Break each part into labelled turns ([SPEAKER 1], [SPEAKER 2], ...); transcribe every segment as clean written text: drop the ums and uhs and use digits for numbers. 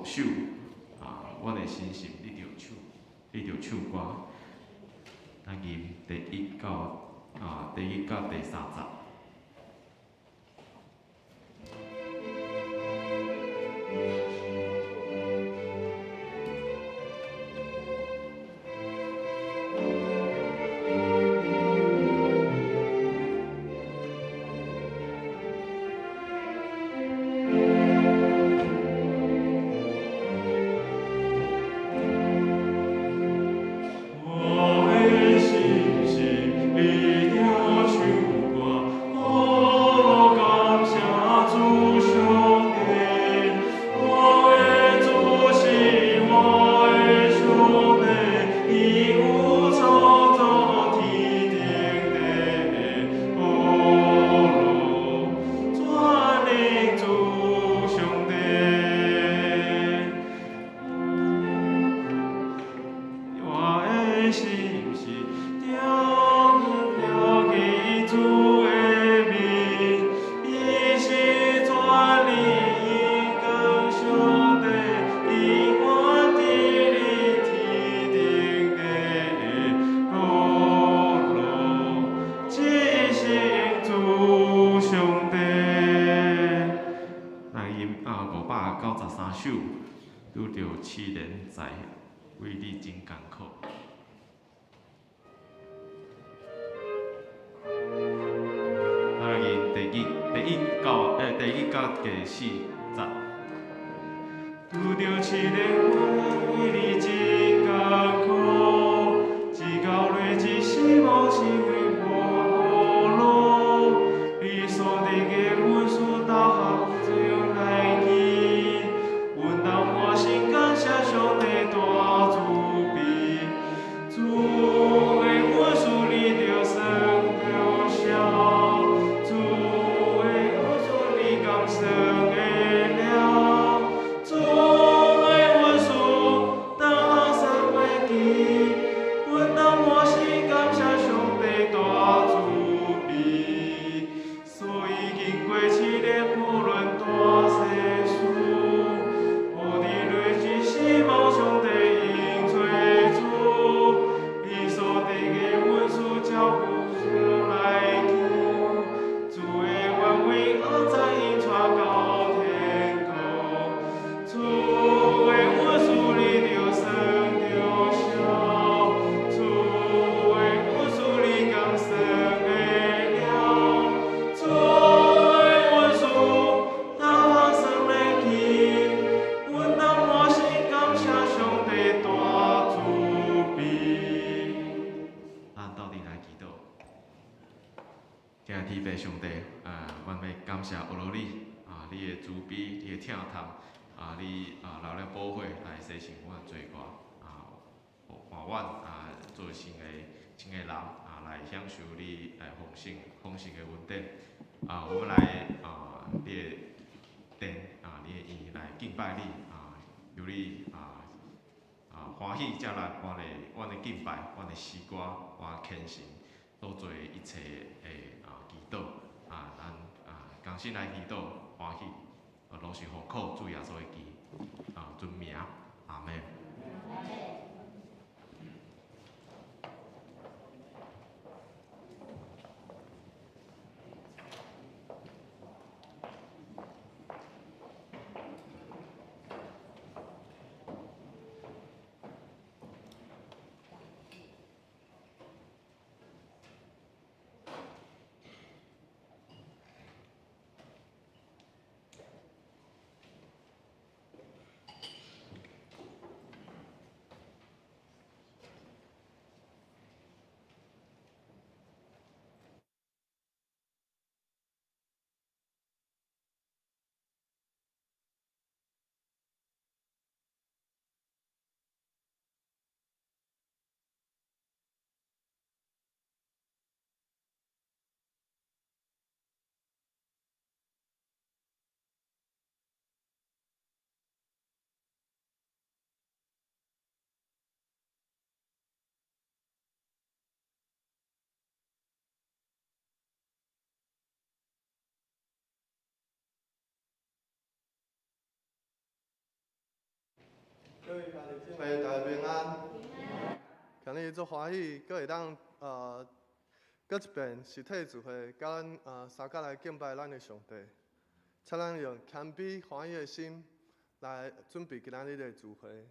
[SPEAKER 1] 首啊，阮的信心得著唱，得著唱歌。咱吟第一到第三節。我的心是你著唱歌，哦，感謝主上帝，我的主是我的上帝，伊有創造天頂地，哦，全能主上帝。我的心是定了記主的面，伊是全能榮光上帝，伊原治理天頂地，哦，至聖主上帝。來吟593首，拄著試煉在為你真艱苦。咱來吟第一到第四節。拄著試煉為你真艱苦，直到落一死亡成為破路，你所得的恩賜逐項怎樣來記？阮當滿心感謝上帝大慈悲，主的恩賜你著算著數，主的恩賜你敢算會了？主的恩賜逐項算袂記，阮當滿心感謝上帝大慈悲，所以經過試煉，無論大細事，無佇落一死亡上帝應做主，你所得的恩賜照顧怎樣來求？主的權威嚵仔引帶到天國，主的恩賜你著算著數，主的恩賜你敢算會了？主的恩賜逐項算袂記，阮當滿心感謝上帝大慈悲。咱鬥陣來祈禱，親愛的天父上帝，阮欲感謝阿羅你，啊，你的慈悲，你的疼痛，啊，你流了寶血來洗淨阮的罪過，啊，換阮做新的人，啊，來享受你豐盛的恩典，啊，我們來你的殿，啊，你的院來敬拜你，啊，求你歡喜接納阮的敬拜，阮的詩歌，阮虔誠所做的一切的祈禱，啊，咱同心來祈禱，歡喜，攏是奉靠主耶穌的基尊名，阿門。
[SPEAKER 2] 妹，大家平安。今日足歡喜，閣會當閣一遍實體聚會，佮咱相佮來敬拜咱的上帝。請咱用謙卑歡喜的心來準備今仔日的聚會。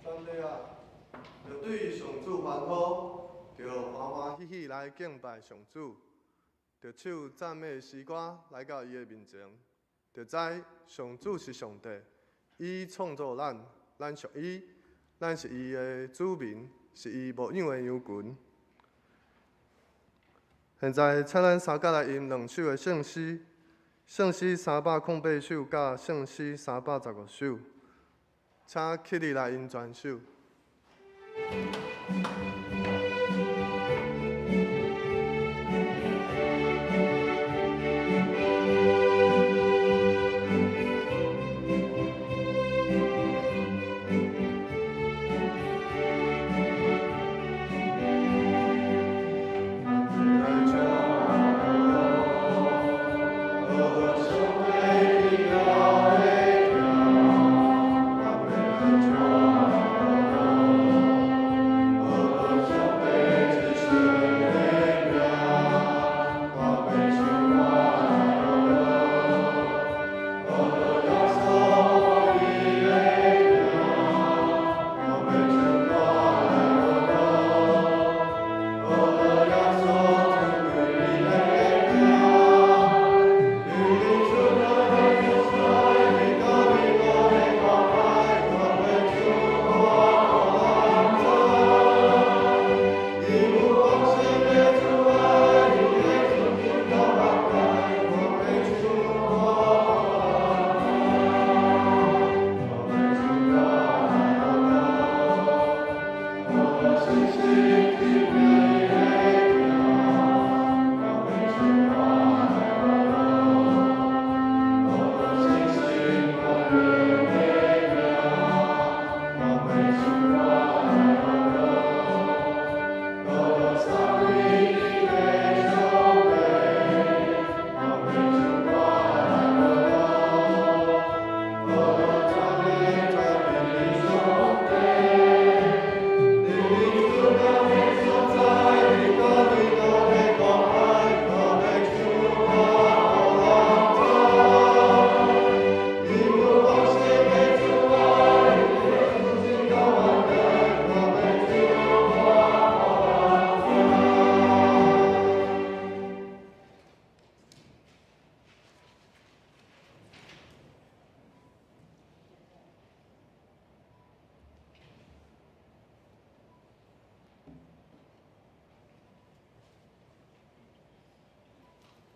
[SPEAKER 2] 上帝啊，著對上主歡呼，著歡歡喜喜來敬拜上主，著唱讚美詩歌來到伊的面前，著知上主是上帝，伊創造咱，咱屬伊，咱是伊的子民，是伊牧養的羊群。現在，請咱相佮來吟兩首的聖詩，聖詩308首佮聖詩315首，請起立來吟全首。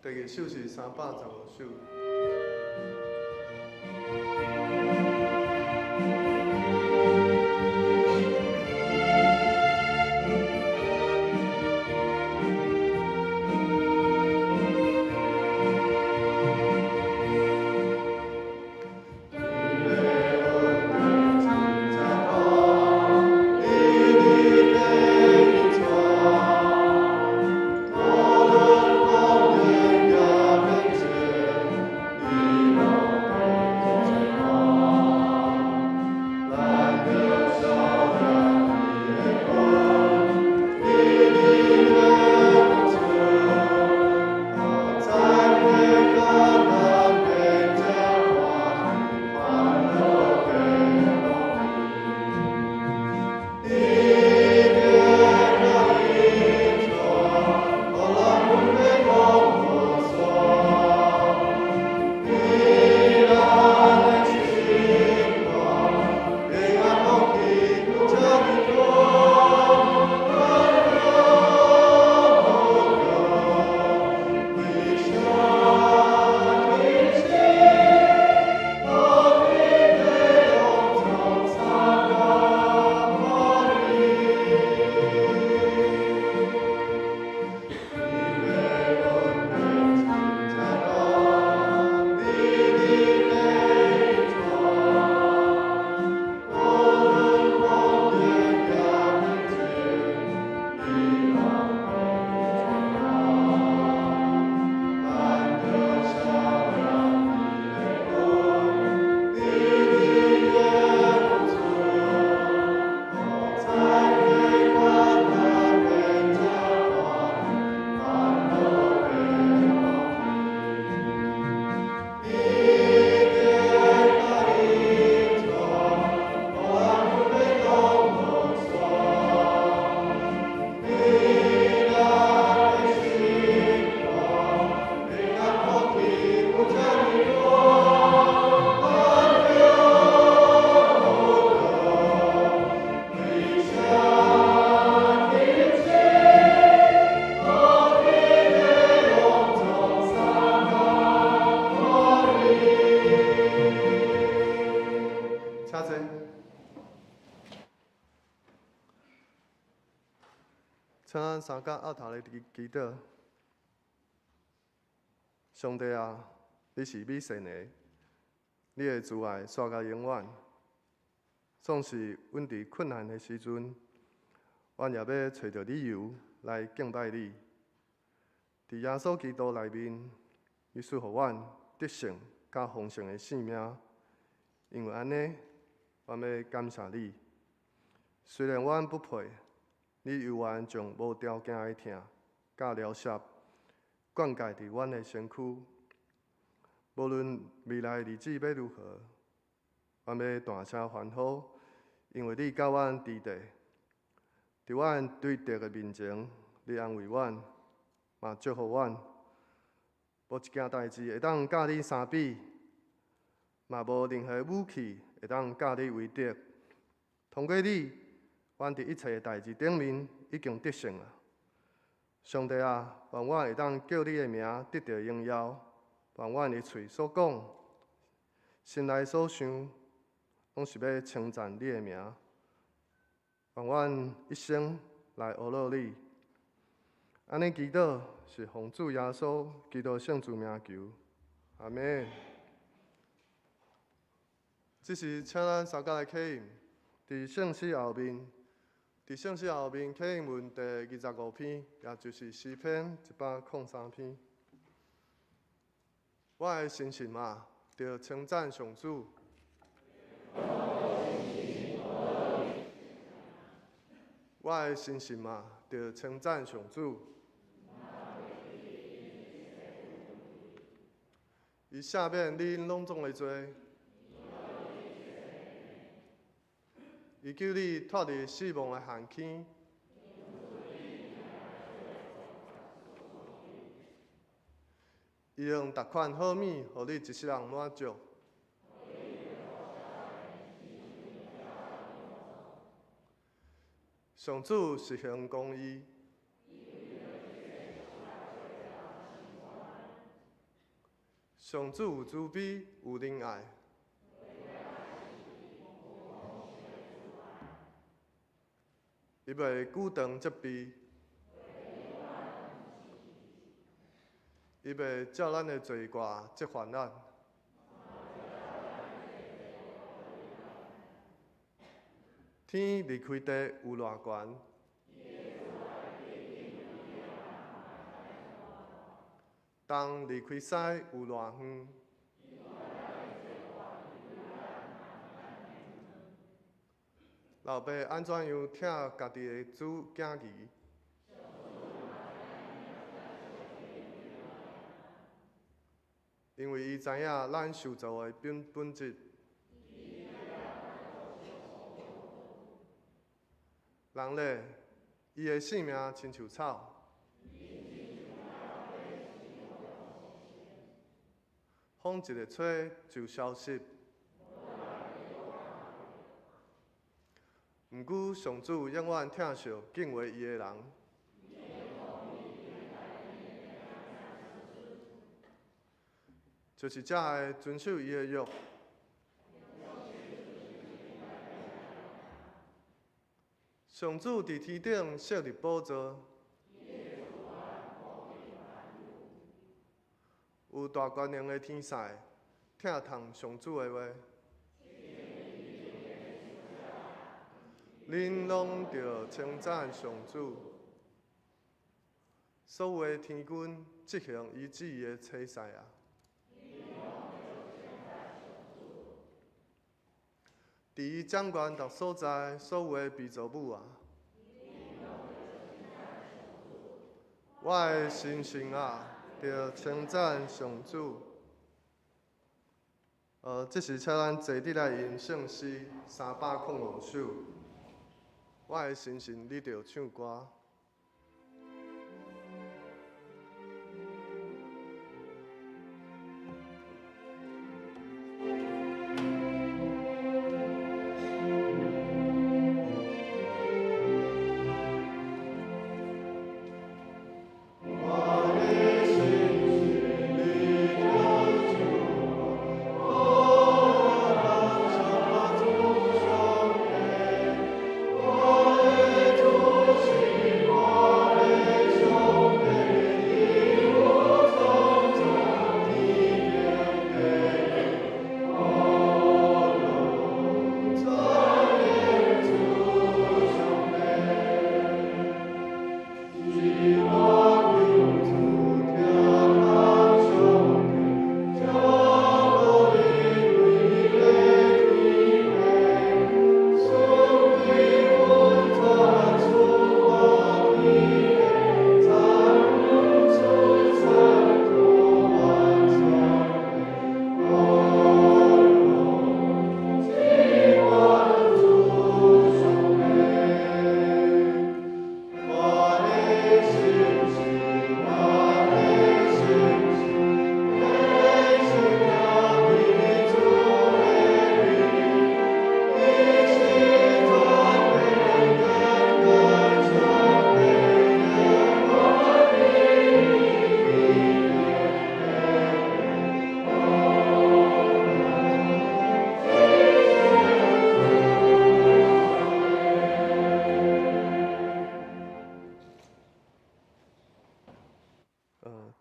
[SPEAKER 2] 第二首是315首。请坐。请咱三甲僫头来祈祷。上帝啊，你是美善的，你的慈爱煞到永远。纵使阮伫困难的时阵，阮也欲揣著理由来敬拜你。伫耶稣基督内面，伊赐予阮得胜佮丰盛的生命。因为按呢，阮欲感谢你。虽然阮不配，你犹原将无条件的疼佮饶赦灌溉伫阮的身躯。无论未来日子欲如何，阮欲大声欢呼，因为你佮阮伫地，伫阮对敌的面前，你安慰阮，嘛祝福阮。无一件代志会当佮你相比，嘛无任何武器会当佮你为敌。通过你，阮伫一切的代志顶面已经得胜啊！上帝啊，愿阮会当叫你的名得著荣耀，愿阮的喙所讲、心内所想，拢是欲称赞你的名。愿阮一生来呵咾你。按呢祈祷是奉主耶稣基督圣主名求，阿们。这时，请咱三甲来启用，伫圣诗后面启用文第25篇，也就是诗篇103篇。我的心神啊，著称赞上主。我的心神啊，著称赞上主。伊赦免你攏总的罪，伊救你脫離死亡的陷坑。伊用逐款好物，予你一世人滿足。上主實行公義。上主有慈悲，有仁愛。伊袂久長責備，伊袂照咱的罪過責罰咱。天離開地有偌懸？東離開西有偌遠？老爸按怎樣疼家己的子囝兒？因為伊知影咱受造的本質。人咧，伊的性命親像草，風一个吹就消失。毋過上主永遠疼惜敬畏伊的人，就是遮个遵守伊的約。上主佇天頂設立寶座，有大權能的天使聽從上主的話，恁攏著稱讚上主。所有的天軍執行伊旨意的差使啊！佇伊掌權逐所在，所有的被造物啊！我的心神啊，著稱讚上主。這是請咱坐佇來吟聖詩305首。我的心神，你著唱歌。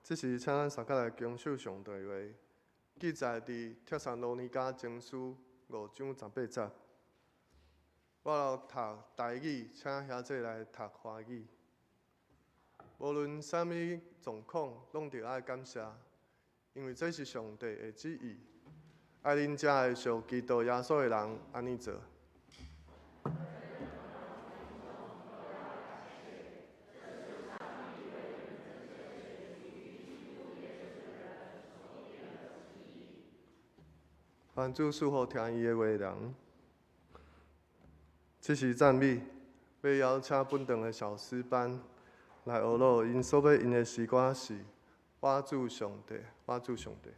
[SPEAKER 2] 這是請咱三個來恭守上帝話，記載佇帖撒羅尼迦前書5章18節。我來讀台語，請兄弟來讀華語。無論啥物狀況，攏著愛感謝，因為這是上帝的旨意。愛恁遮的屬基督耶穌的人，按呢做。願主賜福聽伊的話的人。這是讚美，欲邀請本堂的小詩班來學咯。𪜶所欲吟的詩歌是《我主上帝》，我主上帝。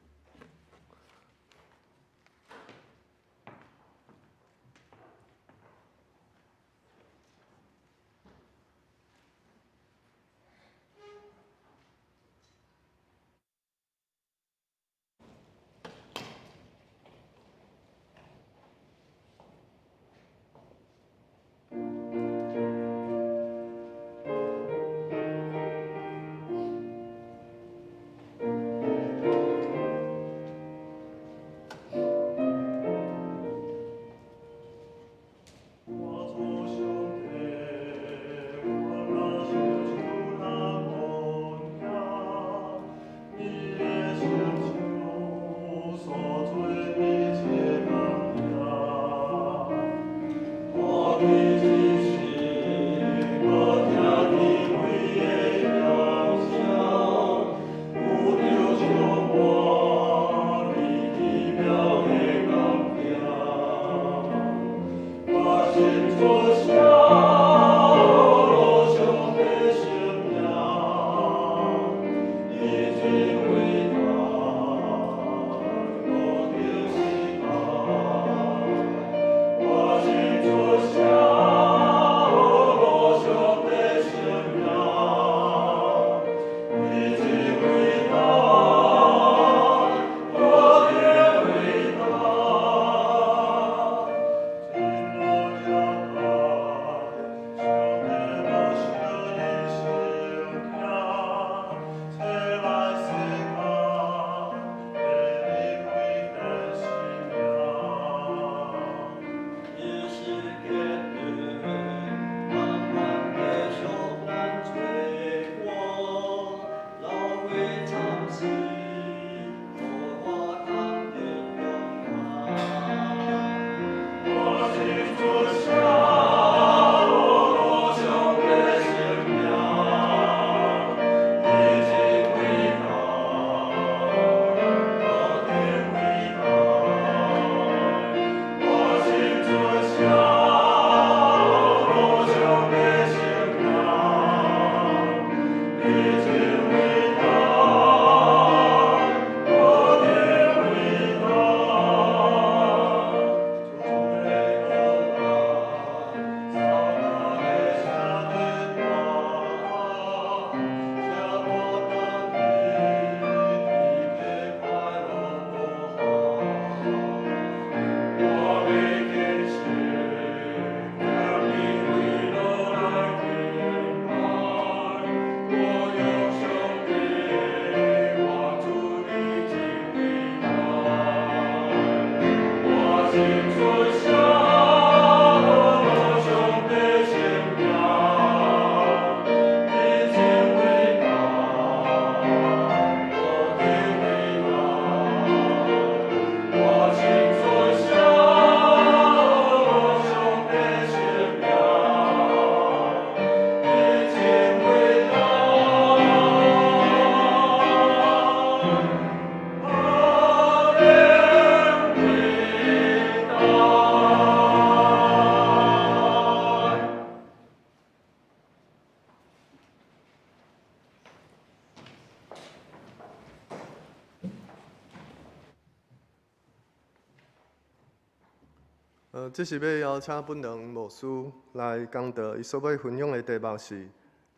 [SPEAKER 2] 這是欲邀請本堂牧師來講道，伊所欲分享的題目是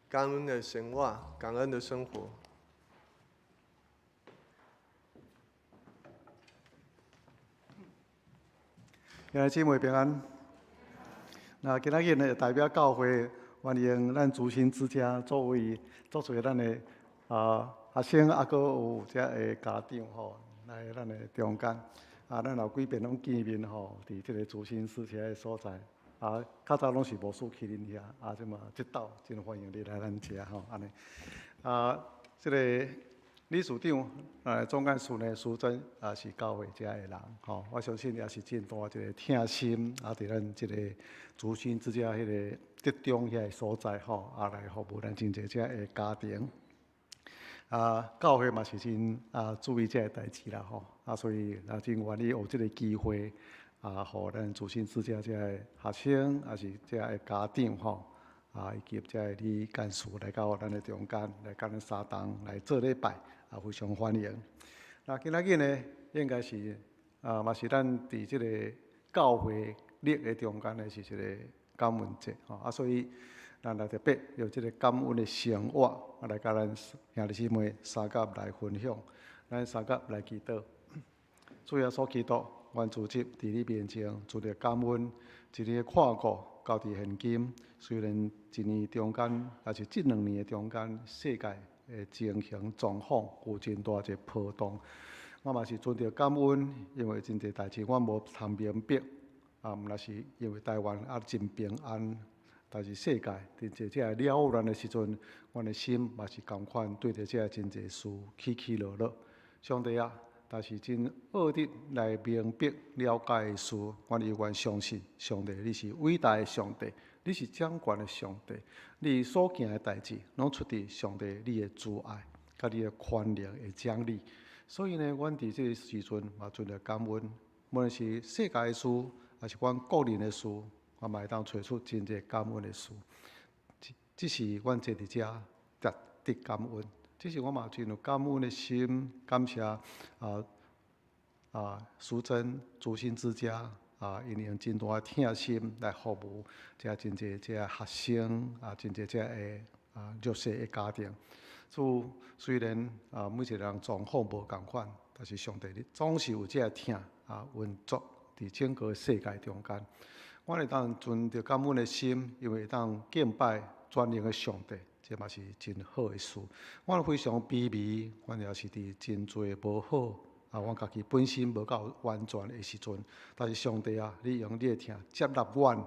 [SPEAKER 2] 感恩的生活，感恩的生活。
[SPEAKER 3] 兄弟姊妹平安。那今仔日呢，代表教會歡迎咱慈心之家作為做做咱的學生，抑閣有遮的家長吼，來咱的中間。啊，咱有幾遍攏見面吼，佇這个慈心之家的所在。啊，較早攏是牧師去恁遐，啊，這馬這鬥真歡迎你來咱遮吼，按呢。啊，這个理事長啊，總幹事呢，淑珍也是教會遮的人吼，我相信也是真大一个疼心，啊，佇咱這个慈心之家彼个德中遐个所在吼，啊，來服務咱真濟遮的家庭。啊，教會嘛是真啊注意這个代誌啦吼，啊，所以啊真願意有這个機會啊，予咱慈心之家遮个學生，抑是遮个家長吼，啊，以及遮个理幹事來到咱的中間，來佮咱相同來做禮拜，啊，非常歡迎。那今仔日呢，應該是啊，嘛是咱佇這个教會曆的中間呢，是一个感恩節吼，啊，所以咱來特別用這个感恩的生活，啊，來佮咱兄弟姊妹相佮來分享，咱相佮來祈禱。主耶穌基督，阮主席佇你面前，存著感恩，一年的看顧到佇現今，雖然一年中間，抑是這兩年的中間，世界的情形狀況有真大一個波動，我嘛是存著感恩，因為真濟代誌阮無通明白，啊，毋若是因為台灣啊真平安。但是世界佇這這个了亂的時陣，阮的心嘛是仝款對著這个真濟事起起落落。上帝啊，但是真奧得來明白了解的事，阮猶原相信上帝，你是偉大的上帝，你是掌權的上帝，你所行的代誌攏出佇上帝你的慈愛，佮你的寬容的獎勵。所以呢，阮佇這个時陣嘛，存著感恩，無論是世界的事，抑是阮個人的事。我嘛會當揣出真濟感恩的事，只是阮坐佇遮值得感恩。只是我嘛真有感恩的心，感謝淑珍慈心之家啊，𪜶用真大的疼心來服務遮真濟遮學生啊，真濟遮的弱勢的家庭。主雖然啊，每一個人狀況無仝款，但是上帝你總是有這个疼啊運作佇整個世界中間。阮會當存著感恩的心，因為會當敬拜全能的上帝，這嘛是真好的事。阮非常卑微，阮也是佇真濟無好，啊，阮家己本身無夠完全的時陣，但是上帝啊，你用你的疼接納阮，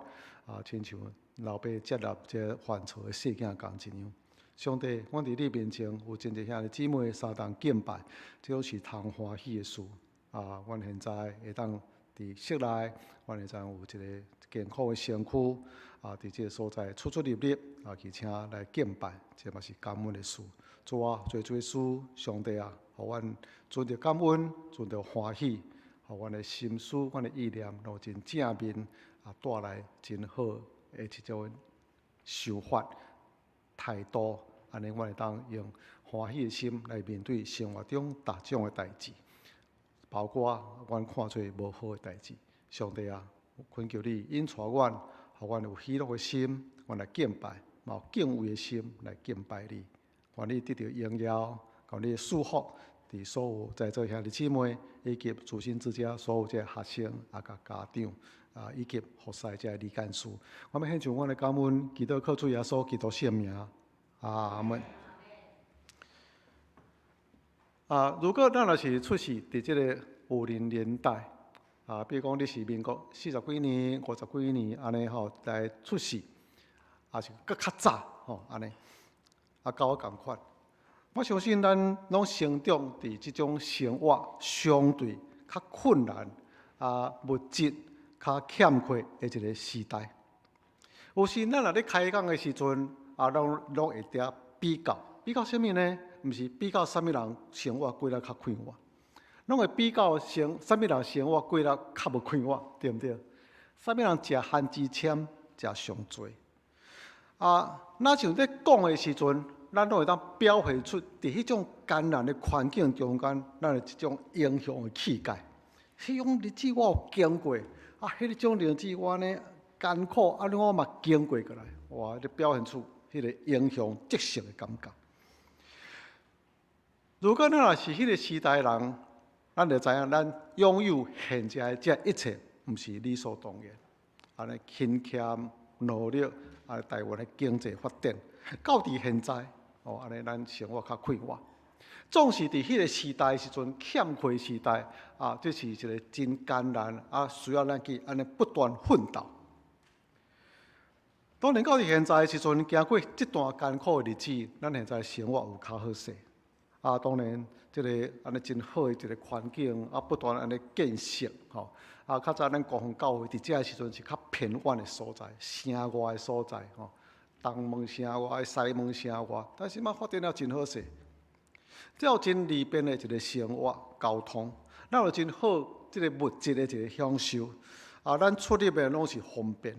[SPEAKER 3] 啊，親像老爸接納這个犯錯的細囝仝一樣。上帝，阮佇你面前有真濟兄弟姊妹相同敬拜，這攏是通歡喜的事。啊，阮現在會當佇室內，阮會當有一个健康的身軀，啊，佇這个所在出出入入，啊，而且來敬拜，這嘛是感恩的事。主啊，濟濟事，上帝啊，予阮存著感恩，存著歡喜，予阮的心思、阮的意念，攏真正面，啊，帶來真好的一種想法、態度，按呢，阮會當用歡喜的心來面對生活中逐種的代誌。包括阮看做無好的代誌，上帝啊，懇求你引帶阮，予阮有喜樂的心，阮來敬拜，嘛有敬畏的心來敬拜你。願你得著榮耀，願你的祝福，佇所有在座兄弟姊妹，以及慈心之家所有這個學生啊，佮家長啊，以及服侍這个理幹事。我們獻上阮的感恩，祈禱靠主耶穌基督聖名，阿門。啊，如果咱若是出世佇這个50年代，啊，比如講你是民國四十幾年、五十幾年按呢吼來出世，抑是閣較早吼按呢，啊，佮我仝款。我相信咱攏成長佇這種生活相對較困難、啊物質較欠缺的一个時代。有時咱若咧開講的時陣，啊，攏會佇比較，比較啥物呢？毋是比較啥物人生活過得較快活，攏會比較生啥物人生活過得較無快活，對毋對？啥物人食番薯籤食上濟？啊，若像咧講的時陣，咱攏會當表現出佇彼種艱難的環境中間，咱的這種英雄的氣概。彼種日子我有經過，啊，彼種日子我按呢艱苦，按呢我嘛經過過來，哇！就表現出彼个英雄積勝的感覺。如果咱若是彼个時代人，咱就知影，咱擁有現在的這一切，毋是理所當然。按呢勤儉努力，啊，台灣的經濟發展，到佇現在，哦，按呢咱生活較快活。總是佇彼个時代時陣，欠缺時代，啊，這是一个真艱難，啊，需要咱去按呢不斷奮鬥。當然到佇現在時陣，經過這段艱苦的日子，咱現在生活有較好勢。啊，當然，這个按呢真好的一个環境，啊，不斷按呢建設，吼。啊，較早咱高雄教會佇這个時陣是較偏遠的所在，城外的所在，吼，東門城外、西門城外，但是嘛發展了真好勢。這有真利便的一个生活交通，咱有真好這个物質的一个享受。啊，咱出入的攏是方便。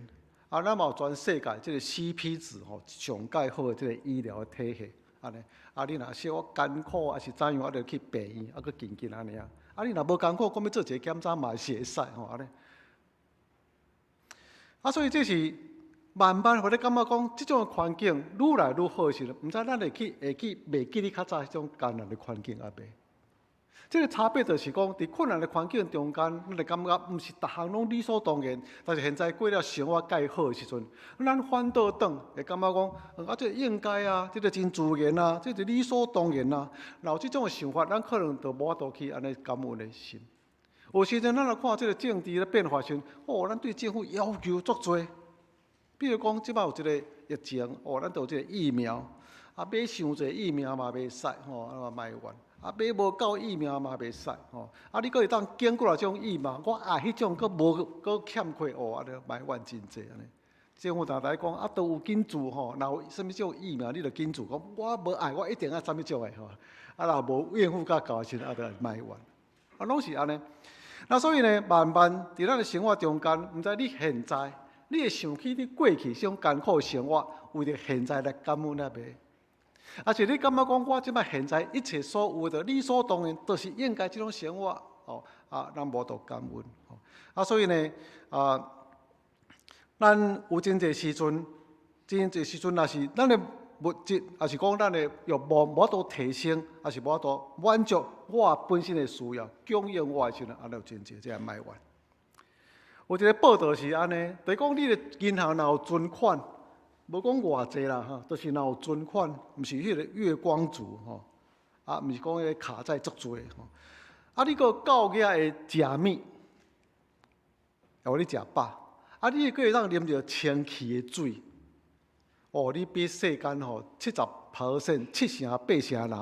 [SPEAKER 3] 啊，咱嘛有全世界這个 CP 值吼上蓋好的這个醫療的體系，按呢。啊，你若小可艱苦，抑是怎樣，啊，就去病院，啊，閣近近按呢啊。啊，你若無艱苦，講欲做一个檢查嘛是會使吼，按呢。啊，所以這是慢慢予你感覺講，這種環境愈來愈好的時陣，毋知咱會去袂記得較早彼種艱難的環境抑未？這个差別就是講，佇困難的環境中間，咱會感覺毋是逐項攏理所當然。但是現在過了生活蓋好的時陣，咱反倒轉會感覺講，啊，這個應該啊，這個真自然啊，這個理所當然啊。若有這種的想法，咱可能就無法度去按呢感恩的心。有時陣咱來看這个政治咧變化時，哦，咱對政府要求足濟。比如講，這擺有這个疫情，哦，咱就有這个疫苗，啊，買傷濟疫苗嘛袂使，吼，啊嘛埋怨。啊，買無夠疫苗嘛袂使吼，啊，你閣會當揀過來種疫苗，我愛彼種閣無閣欠缺哦，按呢埋怨真濟按呢。政府定定講啊，都有緊做吼，若有啥物種疫苗，你就緊做。講我無愛，我一定愛啥物種的吼。啊，若無應付甲夠的時陣，啊，就埋怨。啊，攏是按呢。那所以呢，慢慢佇咱的生活中間，毋知你現在，你會想起你過去這種艱苦的生活，為著現在來感恩抑未？抑是你感覺講，我這擺現在一切所有的理所當然，都是應該這種生活哦。啊，咱無得感恩。啊，所以呢，啊，咱有真濟時陣，真濟時陣，若是咱的物質，抑是講咱的欲望無法度提升，抑是無法度滿足我本身的需要，供應我的時陣，啊，有真濟這个埋怨。有一个報道是按呢，就是講你的銀行若有存款。無講偌濟啦，吼，就是若有存款，毋是彼个月光族吼，啊，毋是講彼个卡債足濟吼，啊，你閣夠額會食物，予你食飽，啊，你閣會當啉著清氣的水，哦，你比世間吼70% 七成八成人，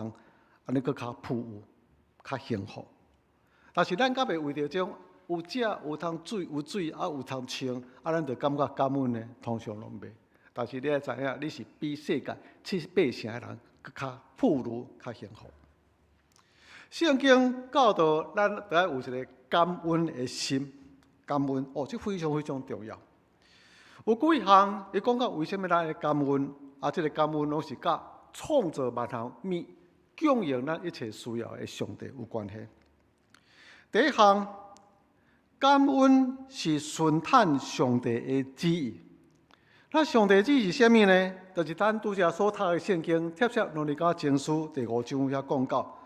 [SPEAKER 3] 按呢閣較富有，較幸福。但是咱敢袂為著這種有食有通水有水啊有通穿，啊，咱就感覺感恩呢？通常攏袂。但是你愛知影，你是比世界七八成的人閣較富裕、較幸福。聖經教導咱著愛有一个感恩的心，感恩哦，這非常非常重要。有幾項，伊講到為啥物咱愛感恩？啊，這个感恩攏是佮創造萬物、供應咱一切需要的上帝有關係。第一項，感恩是順趁上帝的旨意。那上帝旨意是啥物呢？就是咱拄才所讀的聖經《帖撒羅尼迦前書》第五章遐講到，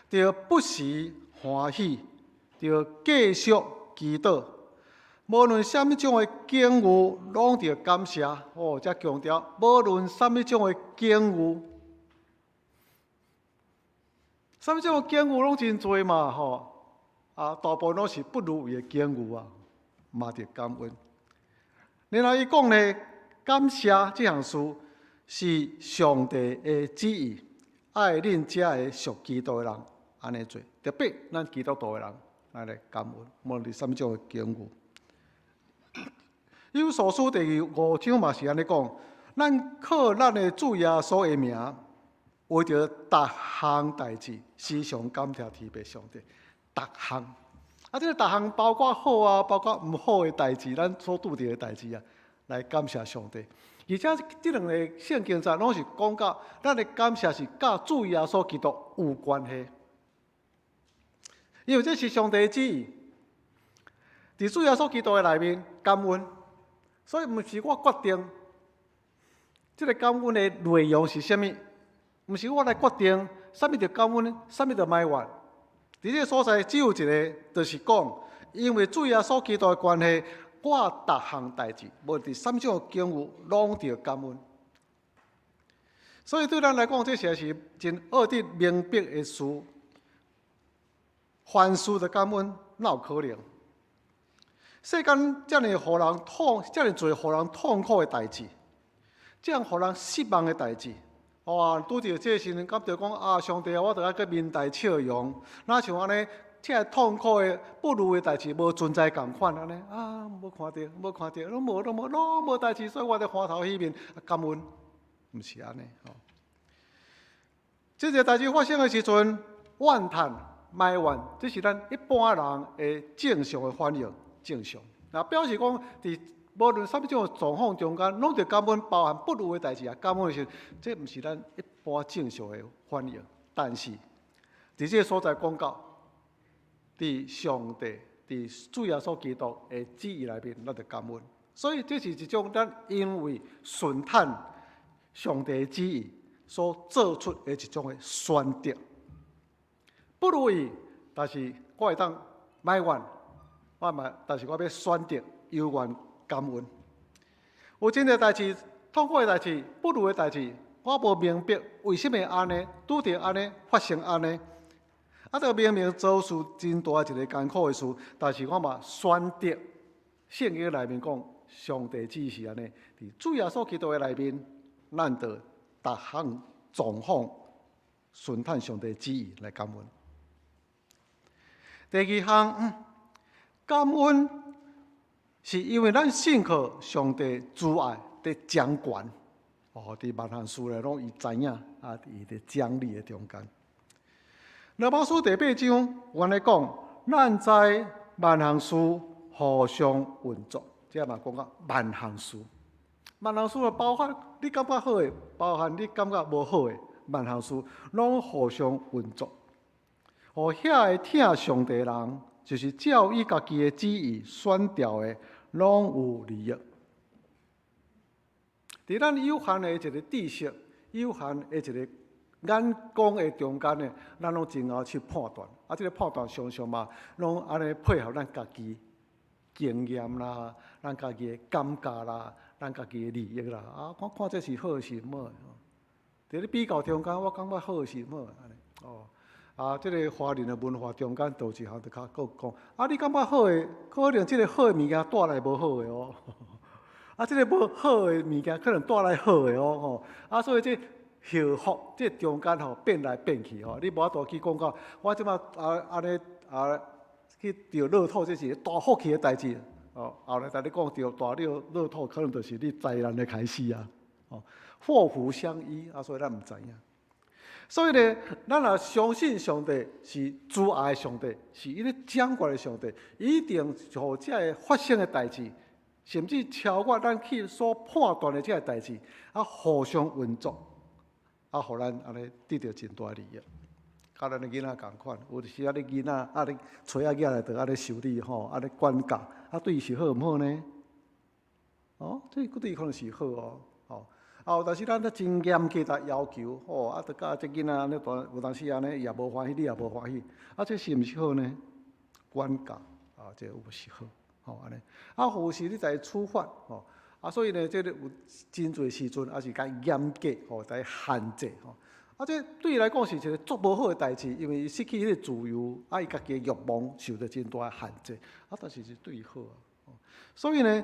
[SPEAKER 3] 著不時歡喜，著繼續祈禱，無論啥物種的境遇，攏著感謝。哦，遮強調，無論啥物種的境遇，啥物種的境遇攏真濟嘛，吼！啊，大部分攏是不如意的境遇啊，嘛著感恩。然後伊講呢，感謝這項事是上帝的旨意，愛恁這个屬基督的人按呢做，特別咱基督徒的人，咱來感恩，無論啥物種的境遇。以弗所書第五章嘛是按呢講，咱靠咱的主耶穌的名，為著逐項代誌，時常感謝天父上帝。逐項，啊，這个逐項包括好啊，包括毋好的代誌，咱所拄著的代誌啊，來感謝上帝。而且這兩个聖經節攏是講到，咱的感謝是佮主耶穌基督有關係，因為這是上帝的旨意。佇主耶穌基督的內面感恩，所以毋是我決定這个感恩的內容是啥物，毋是我來決定啥物著感恩，啥物著埋怨。佇這个所在只有一个，就是講，因為主耶穌基督的關係，我逐項代誌，無論佇啥物種境遇，攏著感恩。所以對咱來講，這實在是真奧得明白的事。凡事著感恩，哪有可能？世間遮爾予人痛，遮爾濟予人痛苦的代誌，遮爾予人失望的代誌，哇！拄著這時陣，感覺講啊，上帝啊，我著愛閣面帶笑容，哪像按呢？這个痛苦的、不如的代誌無存在仝款按呢？啊，無看著，無看著，攏無，攏無，攏無代誌，所以我著歡頭喜面，感恩，毋是按呢吼。這个代誌發生的時陣，怨嘆、埋怨，這是咱一般人的正常的反應。正常，那表示講，佇無論啥物種狀況中間，攏著感恩，包含不如的代誌也感恩的時陣，這毋是咱一般正常的反應。但是，佇這个所在講到，佇上帝、佇主耶穌基督的旨意內面，咱著感恩。所以，這是一種咱因為順趁上帝的旨意所做出的一種的選擇。不如意，但是我會當埋怨。我嘛，但是我欲選擇猶原感恩。有真濟代誌，痛苦的代誌，不如的代誌，我無明白為啥物按呢，拄著按呢，發生按呢。啊，這明明遭受真大一个艱苦的事，但是我嘛選擇聖經內面講，上帝旨意是按呢，佇主耶穌基督的內面，咱著逐項狀況順趁上帝旨意來感恩。第二項。感恩是因為咱信靠上帝慈愛佇掌權，哦，佇萬項事內攏伊知影，啊，伊佇掌理的中間。羅馬書第八章，有按呢講，咱知萬項事互相運作，這嘛講到萬項事，萬項事就包含你感覺好的，包含你感覺無好的，萬項事攏互相運作，予遐个疼上帝的人。就是照伊家己的旨意選召的，攏有利益。佇咱有限的一个知識、有限的一个眼光的中間呢，咱攏真𠢕去判斷。啊，這个判斷常常嘛，攏按呢配合咱家己經驗啦、咱家己的感覺啦、咱家己的利益啦。啊，看看這是好是毋好？佇咧比較中間，我感覺好是毋好？按呢哦。啊，這个華人的文化中間，就一項就較閣講，啊，你感覺好的，可能這个好的物件帶來無好的哦。啊，這个無好的物件可能帶來好的哦，吼。啊，所以這幸福這中間吼變來變去吼，你無法度去講到，我這擺啊按呢啊去著樂透，這是大福氣的代誌。哦，後來共你講著大樂樂透，可能就是你災難的開始啊。哦，禍福相依，啊，所以咱毋知影。所以呢，咱若相信上帝是慈愛的上帝，是伊咧掌權的上帝，伊一定予這个發生的代誌，甚至超越咱去所判斷的這个代誌，啊，互相運作，啊，予咱按呢得著真大利益。佮咱的囡仔仝款，有時啊，你囡仔啊，你揣仔囝來就按呢修理吼，按呢管教，啊，對伊是好毋好呢？哦，這對伊可能是好哦，吼。啊，有當時咱都真嚴格來要求，吼，啊，著教這囡仔按呢大，有當時按呢伊也無歡喜，你也無歡喜，啊，這是毋是好呢？管教，啊，這有是好，吼，按呢。啊，有時你在處罰，吼，啊，所以呢，這个有真濟時陣，也是較嚴格，吼，來限制，吼。啊，這對伊來講是一个足無好的代誌，因為伊失去彼个自由，啊，伊家己的欲望受著真大的限制，啊，但是是對伊好啊。所以呢，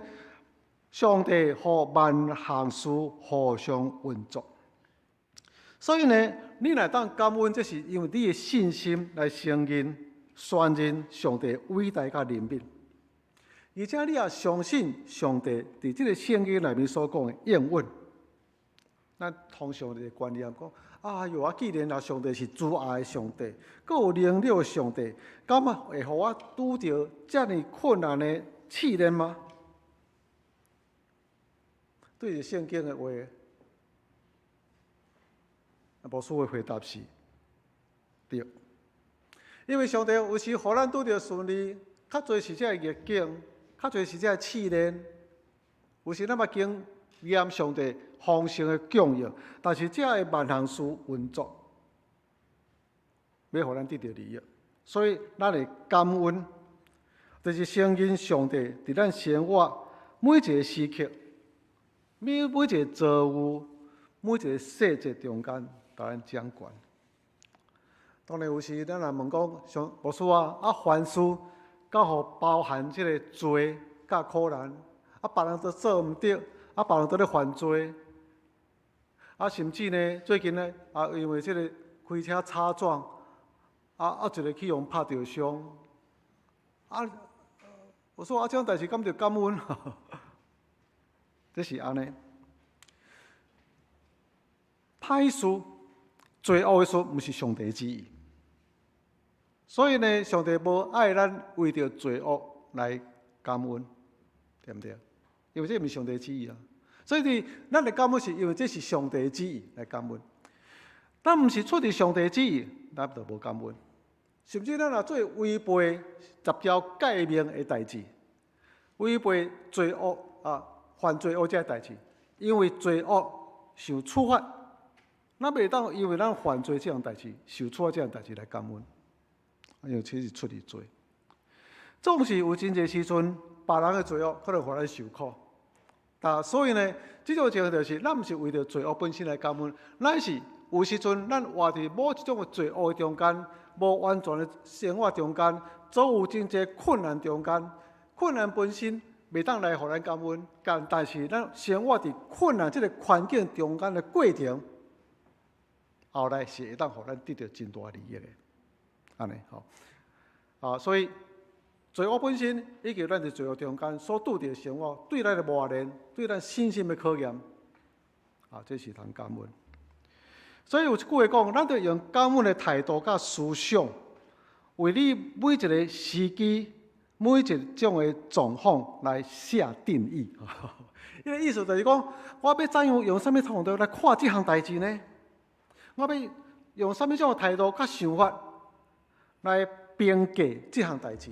[SPEAKER 3] 上帝予萬項事互相運作，所以呢，你若當感恩，這是因為你的信心來承認、宣認上帝偉大佮憐憫，而且你也相信上帝佇這个聖經內面所講的應允。咱通常的觀念講，哎喲，啊，既然啊，上帝是慈愛的上帝，閣有能力的上帝，敢會予我拄著遮爾困難的試煉嗎？對著聖經的話，牧師的回答是對。因為上帝有時予咱拄著順利，較濟是這个逆境，較濟是這个試煉。有時咱嘛經驗上帝豐盛的供應，但是這个萬項事運作，欲予咱得著利益。所以咱會感恩，就是承認上帝佇咱生活每一个時刻、每一個遭遇、每一個細節中間，予咱掌權。當然有時咱若問講，像牧師啊，啊凡事敢予包含這个罪佮苦難，啊別人都做毋著，啊別人都咧犯罪，啊甚至呢最近呢啊因為這个開車擦撞，啊一个去予拍著傷，啊我說啊這種代誌敢著感恩？這是按呢。歹事、罪惡的事，毋是上帝旨意。所以呢，上帝無愛咱為著罪惡來感恩，對毋對？因為這毋是上帝旨意啊。所以佇咱的感恩是因為這是上帝旨意來感恩。咱毋是出佇上帝旨意，咱就無感恩。甚至咱若做違背十條誡命的代誌，違背罪惡啊，犯罪惡這个代誌，因為罪惡受處罰，咱袂當因為咱犯罪這項代誌受處罰這項代誌來感恩。因為這是出佇罪，總是有真濟時陣，別人的罪惡可能予咱受苦。但所以呢，這種情況就是，咱毋是為著罪惡本身來感恩，咱是有時陣咱活佇某一種的罪惡中間，無完全的生活中間，總有真濟困難中間，困難本身袂當來予咱感恩，但是咱生活佇困難這个環境中間的過程，後來是會當予咱得著真大利益的。按呢吼，啊，所以罪惡本身以及咱佇罪惡中間所拄著的生活，對咱的磨練，對咱信心的考驗，啊，這是通感恩。所以有一句話講，咱著用感恩的態度佮思想，為你每一个時機、每一種的狀況來下定義。伊个意思就是講，我欲怎樣用啥物態度來看這項代誌呢？我欲用啥物種的態度佮想法來評價這項代誌，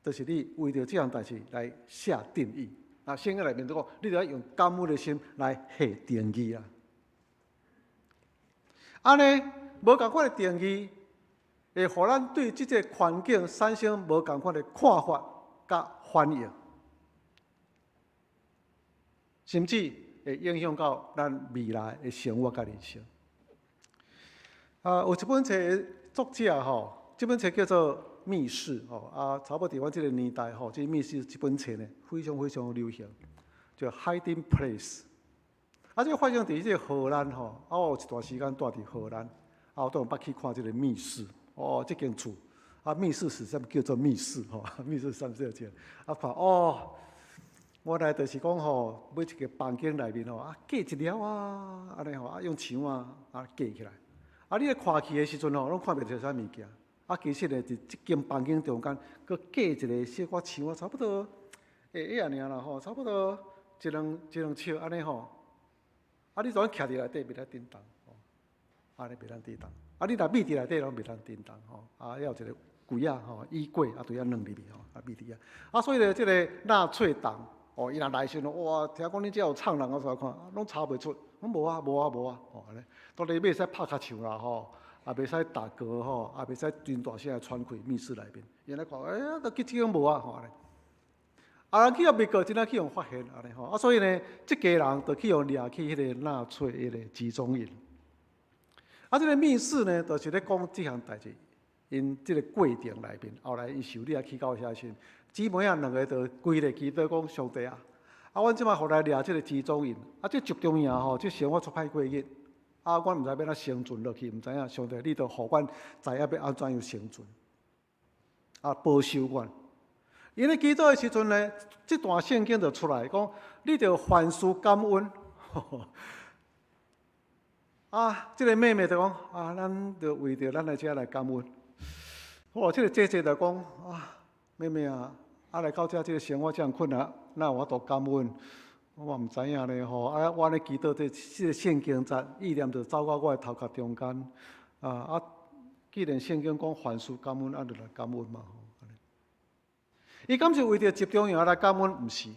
[SPEAKER 3] 就是你為著這項代誌來下定義。啊，聖經內面就講，你著愛用感恩的心來下定義啊。按呢，無仝款的定義，會予咱對這个環境產生無仝款的看法佮反應，甚至會影響到咱未來的生活佮人生。啊，有一本冊的作者吼，這本冊叫做《密室》吼，啊，差不多佇阮這个年代吼，這《密室》這本冊呢，非常非常流行，叫《Hiding Place》。啊，這个發生佇這个荷蘭吼，啊，我有一段時間蹛佇荷蘭，啊，我都捌去看這个密室，哦，這間厝，啊，密室是啥物叫做密室吼？密室啥物叫做？啊，看哦，原來就是講吼，每一个房間內面吼，啊，隔一了啊，按呢吼，啊，用牆啊，啊，隔起來。啊，你咧看去的時陣吼，攏看袂著啥物件。啊，其實呢，佇這間房間中間，閣隔一个小可牆仔，差不多會爾爾啦吼，差不多一兩一兩尺按呢吼。啊，你就按徛佇內底袂當振動，吼，按呢袂當振動。啊，你若覕佇內底攏袂當振動，吼。啊，猶有一个櫃仔吼，衣櫃啊，佇遐囥入去吼，啊，覕佇遐。啊，所以咧，這个納粹黨，哦，伊若來時陣，哇，聽講恁遮有藏人，我出來看，攏查袂出，講無啊，無啊，無啊，吼，按呢。當然袂使拍尻槍啦，吼，也袂使打嗝吼，也袂使真大聲喘氣，密室內面，𪜶來看，哎呀，都去這間無啊，吼按呢。啊，人去予密告，真正去予發現按呢吼，啊，所以呢，這家人就去予掠去彼个納粹彼个集中營。啊，這个密室呢，就是咧講這項代誌，𪜶這个過程內面，後來𪜶受掠去到遐時，姊妹仔兩个就規个祈禱講上帝啊，啊，阮這擺予來掠這个集中營，啊，這集中營吼，這生活足歹過日，啊，阮毋知欲按怎生存落去，毋知影上帝你著予阮知影欲按怎樣生存，啊，保守阮。𪜶咧祈禱的時陣呢，這段聖經就出來講，你著凡事感恩。啊，這个妹妹就講啊，咱著為著咱來遮來感恩。哦，這个姐姐就講啊，妹妹啊，啊來到遮這个生活遮爾困難，哪有法度感恩？我嘛毋知影咧吼。啊，我咧祈禱這這个聖經節意念就走到我的頭殼中間。啊啊，既然聖經講凡事感恩，啊，就來感恩嘛。伊敢是為著集中營來感恩？毋是，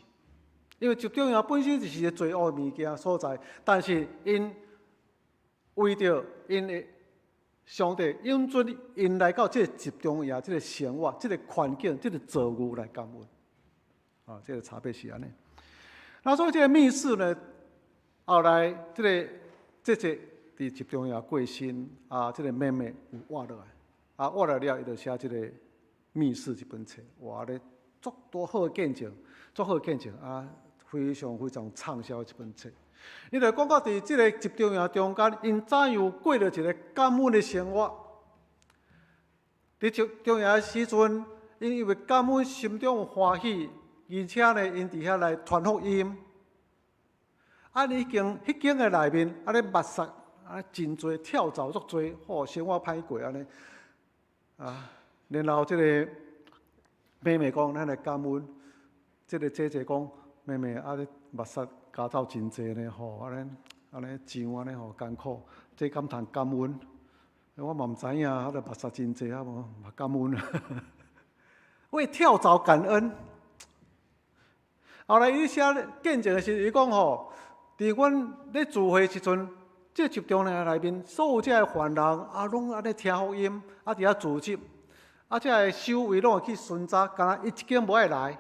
[SPEAKER 3] 因為集中營本身就是一個罪惡物件所在。但是𪜶為著𪜶的上帝允准𪜶來到這個集中營、這個生活、這個環境、這個遭遇來感恩。啊，這個差別是按呢。那所以這個密室呢，後來這個姐姐佇集中營過身，啊，這個妹妹有活落來，啊，活落來了，伊就寫這個密室這本冊，哇咧，足多好的見證，足好的見證啊，非常非常暢銷的這本冊。伊就講到佇這個集中營中間，𪜶怎樣過著一個感恩的生活。佇集中營的時陣，𪜶因為感恩心中有歡喜，而且呢，𪜶佇遐來傳福音。啊，你間彼間的內面，啊咧密室啊，真濟跳蚤足濟，吼，生活歹過按呢。啊，然後這個妹妹講，咱來感恩。這個姐姐講，妹妹啊，咧密室家走真濟呢，吼，按呢按呢上按呢吼艱苦，這敢通感恩？我嘛毋知影，啊，咧密室真濟啊，無嘛感恩。為跳蚤感恩。後來伊寫見證的時，伊講吼，佇阮咧聚會時陣，這集中營內面所有這个犯人啊，攏按呢聽福音，啊佇遐組織，啊這个守衛攏會去巡查，敢若伊一間無愛來。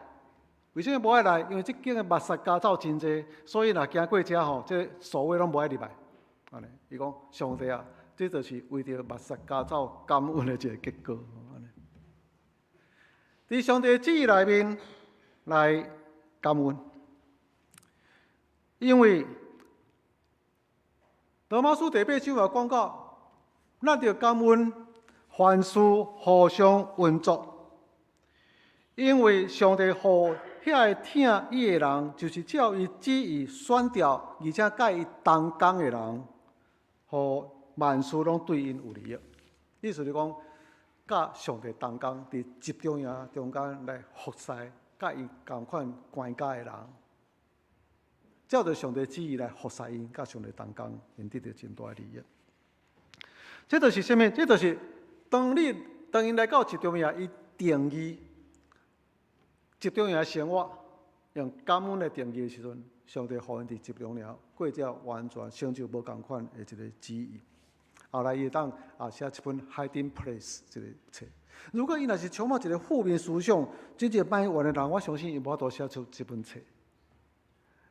[SPEAKER 3] 為啥物無愛來？因為這間的密室家走真濟，所以若經過遮吼，這守衛攏無愛入來。按呢，伊講上帝啊，這就是為著密室家走感恩的一個結果。按呢，佇上帝旨意內面來感恩，因為羅馬書第八章有講到，咱著感恩，凡事互相運作，因為上帝予遐個疼伊的人，就是照伊旨意選召，而且佮伊同工的人，予萬事攏對𪜶有利益。意思是講，佮上帝同工，佇集中營中間來服侍，佮伊仝款關家的人，照著上帝旨意來服侍𪜶，佮上帝同工，𪜶得著真大的利益。這就是啥物？這就是當你當𪜶來到集中營，伊定義集中營生活，用感恩來定義的時陣，上帝予𪜶佇集中營過這完全成就無仝款的一個旨意。後來伊會當啊寫一本《Hiding Place》這個冊。如果伊若是充滿一個負面思想、真正埋怨的人，我相信伊無法度寫出這本冊，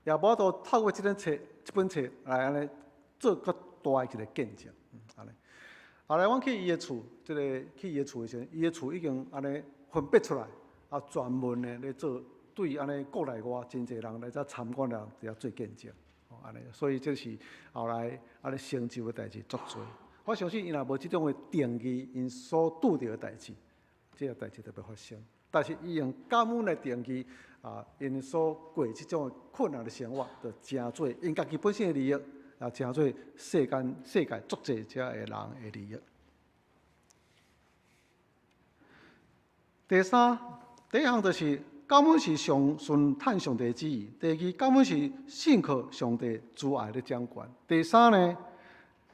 [SPEAKER 3] 也無法度透過這本冊、這本冊來按呢做閣大的一個見證。按呢，後來阮去伊的厝，這個去伊的厝的時陣，伊的厝已經按呢分別出來，啊，專門的咧做對按呢國內外真濟人來遮參觀的人佇遐做見證。按呢，所以這是後來按呢成就的代誌足濟。我相信伊若無這種的定義，𪜶所拄著的代誌，這個代誌就袂發生。但是伊用感恩來定義啊，𪜶所過這種困難的生活，就成做𪜶家己本身的利益，也成做世間世界足濟遮的人的利益。第三，第一項就是感恩是上順趁上帝旨意；第二，感恩是信靠上帝慈愛的掌權；第三呢，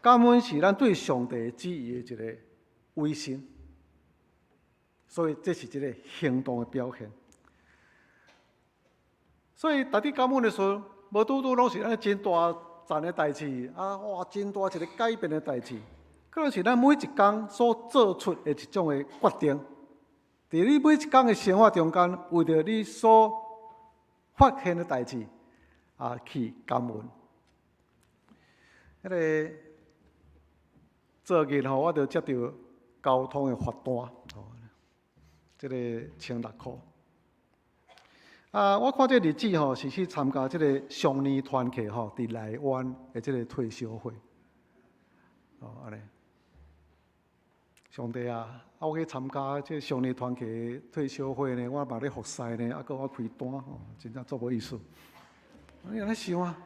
[SPEAKER 3] 感恩是咱對上帝旨意的一個委身，所以這是一個行動的表現。所以，當你感恩的時候，無拄拄攏是按呢真大層的代誌，啊哇，真大一個改變的代誌，可能是咱每一工所做出的一種的決定。佇你每一工的生活中間，為著你所發現的代誌，啊，去感恩。彼個昨日吼，我就接著交通的罰單，吼，這個1600箍。啊，我看這個日子吼，是去參加這個雙年團契吼，佇內灣的這個退修會。哦，按呢。上帝啊，啊，我去參加這個雙年團契退修會呢，我嘛咧服侍呢，啊，閣我開單吼，真正足無意思。你按呢想啊？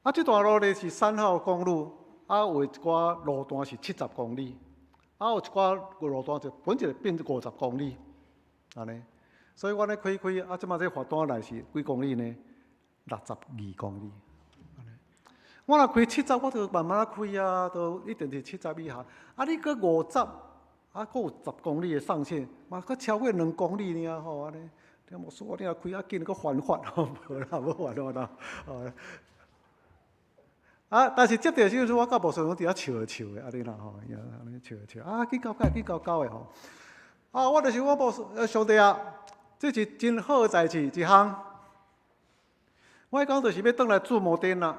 [SPEAKER 3] 啊，這段路呢是3號公路，啊，有一寡路段是70公里，啊，有一寡路段就本就變50公里，按呢。所以我咧開開，啊，這擺這罰單來是幾公里呢？62公里。我若開七十，我就慢慢開啊，都一定是七十以下。啊，你閣五十，啊，啊，閣有十公里的上限，嘛閣超過2公里爾吼，按呢。你牧師，你若開較緊，閣犯法吼，無啦，無犯法啦，吼。啊！但是接著時陣，我佮牧師攏佇遐笑笑的，按呢啦吼，按呢笑笑。啊，緊搞搞，緊搞搞的吼。啊，我就是我牧師，上帝啊，這是真好的代誌一項。我彼工就是欲轉來注摩電啦，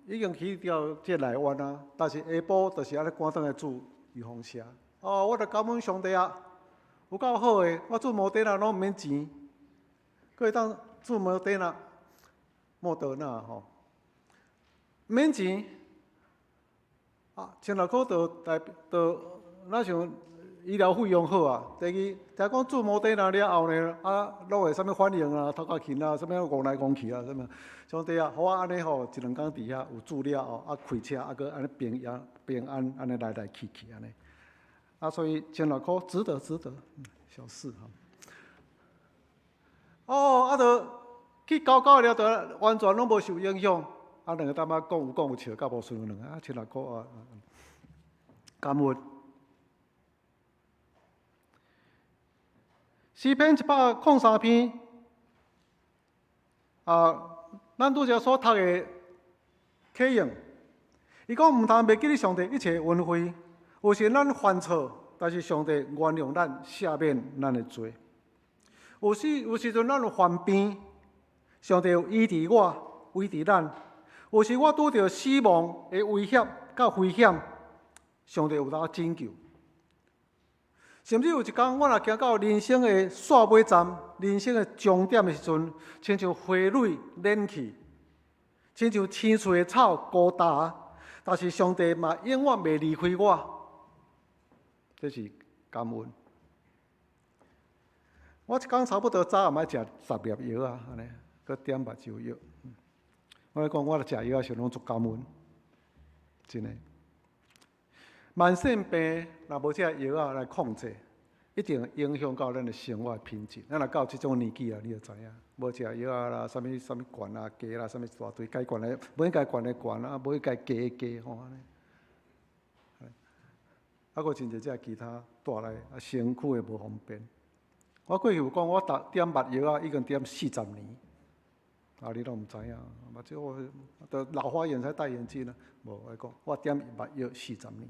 [SPEAKER 3] 已經去著這內灣啊，但是下晡就是按呢趕轉來注預防射。哦，我就感恩上帝啊，有夠好的，我注摩電啊，攏毋免錢，閣會當注摩電啊，莫德納吼。毋免錢，啊，千外箍就代就若像醫療費用好啊。第二，聽講注摩電啊了後呢，啊，攏會啥物反應啊，頭殼焐啊，啥物戇來戇去啊，啥物。上帝啊，予我按呢吼，一兩工佇遐有注了後，啊，開車啊，閣按呢平安平安按呢來來去去按呢。啊，所以千外箍值得值得，小事吼。哦，啊，就去交交了，就完全攏無受影響。啊，兩個淡仔講有講有笑，較無順兩個啊，千外箍啊，感恩。詩篇103篇，啊，咱拄才所讀的啟應，伊講毋通袂記得上帝一切恩惠，有時咱犯錯，但是上帝原諒咱，赦免咱的罪。有時有時陣咱有犯病，上帝有醫治我，醫治咱。有時我拄著死亡的威脅佮危險，上帝有當拯救。甚至有一工，我若行到人生的煞尾站、人生的終點的時陣，親像花蕊蔫去，親像青翠的草孤焦，但是上帝嘛永遠袂離開我，這是感恩。我一工差不多早暗愛食十粒藥仔，按呢，閣點目睭藥。我咧講，我若食藥仔時攏足感恩，真的。慢性病若無這個藥仔來控制，一定會影響到咱的生活品質。咱若到這種年紀啊，你就知影，無食藥仔啦，啥物啥物懸啊低啦，啥物一大堆，該懸的無應該懸的懸啊，無應該低的低吼按呢。啊，閣真濟這其他帶來啊身軀的無方便。我過去有講，我逐點目藥仔已經點40年。啊！你攏毋知影，目睭我著老花眼才戴眼鏡啊。無，我講，我點目藥四十年。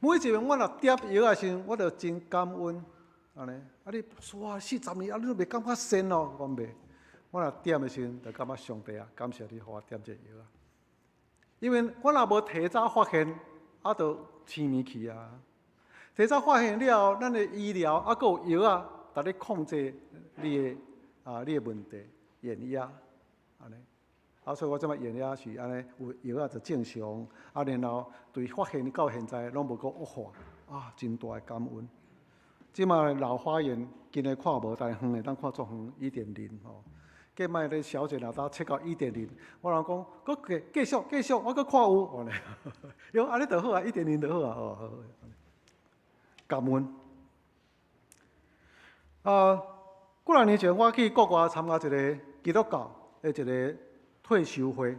[SPEAKER 3] 每一遍我若點藥仔時陣，我就真感恩，按呢。啊，你說四十年，啊，你攏袂感覺跣哦？我講袂。我若點的時陣，就感覺上帝啊，感謝你予我點這個藥仔。因為我若無提早發現，啊，就痴迷去啊。提早發現了後，咱的醫療啊，閣有藥仔，逐咧控制你的啊，你的問題。眼壓，按呢，啊，所以我這擺眼壓是按呢，有藥仔就正常，啊，然後對發現到現在攏無閣惡化，啊，真大的感恩。這擺老花眼近的看無，但遠的當看足遠，1.0吼。過擺咧小姐若當測到1.0，我人講，閣繼繼續繼續，我閣看有，按呢，喲，按呢就好啊，一點零就好啊，哦，好，感恩。啊，幾若年前我去國外參加一個基督教的一個退修會，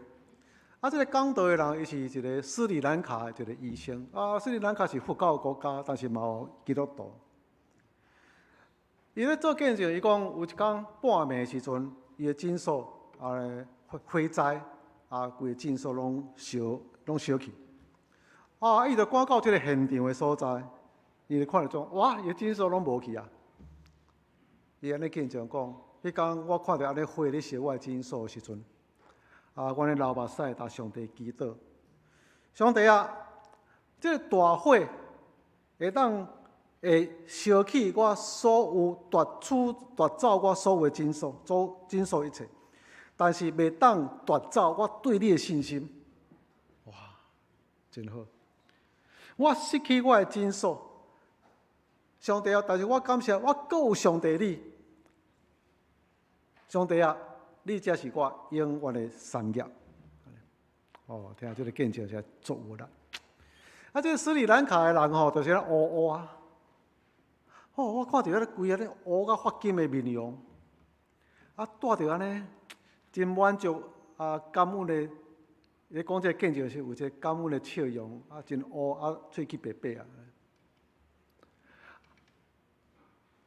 [SPEAKER 3] 啊，這個講道的人，伊是一個斯里蘭卡的一個醫生。啊，斯里蘭卡是佛教國家，但是嘛有基督徒。伊咧做見證，伊講有一工半暝時陣，伊的診所啊火火災，啊，規個診所攏燒，攏燒去。啊，伊就趕到這個現場的所在，伊就看著講，哇，伊的診所攏無去啊！伊按呢見證講，彼工我看著按呢火咧燒我的診所的時陣，啊，阮咧流目屎，共上帝祈禱，上帝啊，這個大火會當會燒去我所有奪取奪走我所有的診所，做診所一切，但是袂當奪走我對你的信心。哇，真好！我失去我的診所，上帝啊！但是我感謝我閣有上帝你，上帝啊，你才是我永遠的產業。哦，聽這個見證是足有力。啊，這個斯里蘭卡的人吼，就是咧烏烏啊。哦，我看著彼個規个咧烏甲發金的面容，啊，帶著按呢真滿足啊，感恩的。伊講這個見證是有一個感恩的笑容，啊，真烏啊，喙齒白白啊。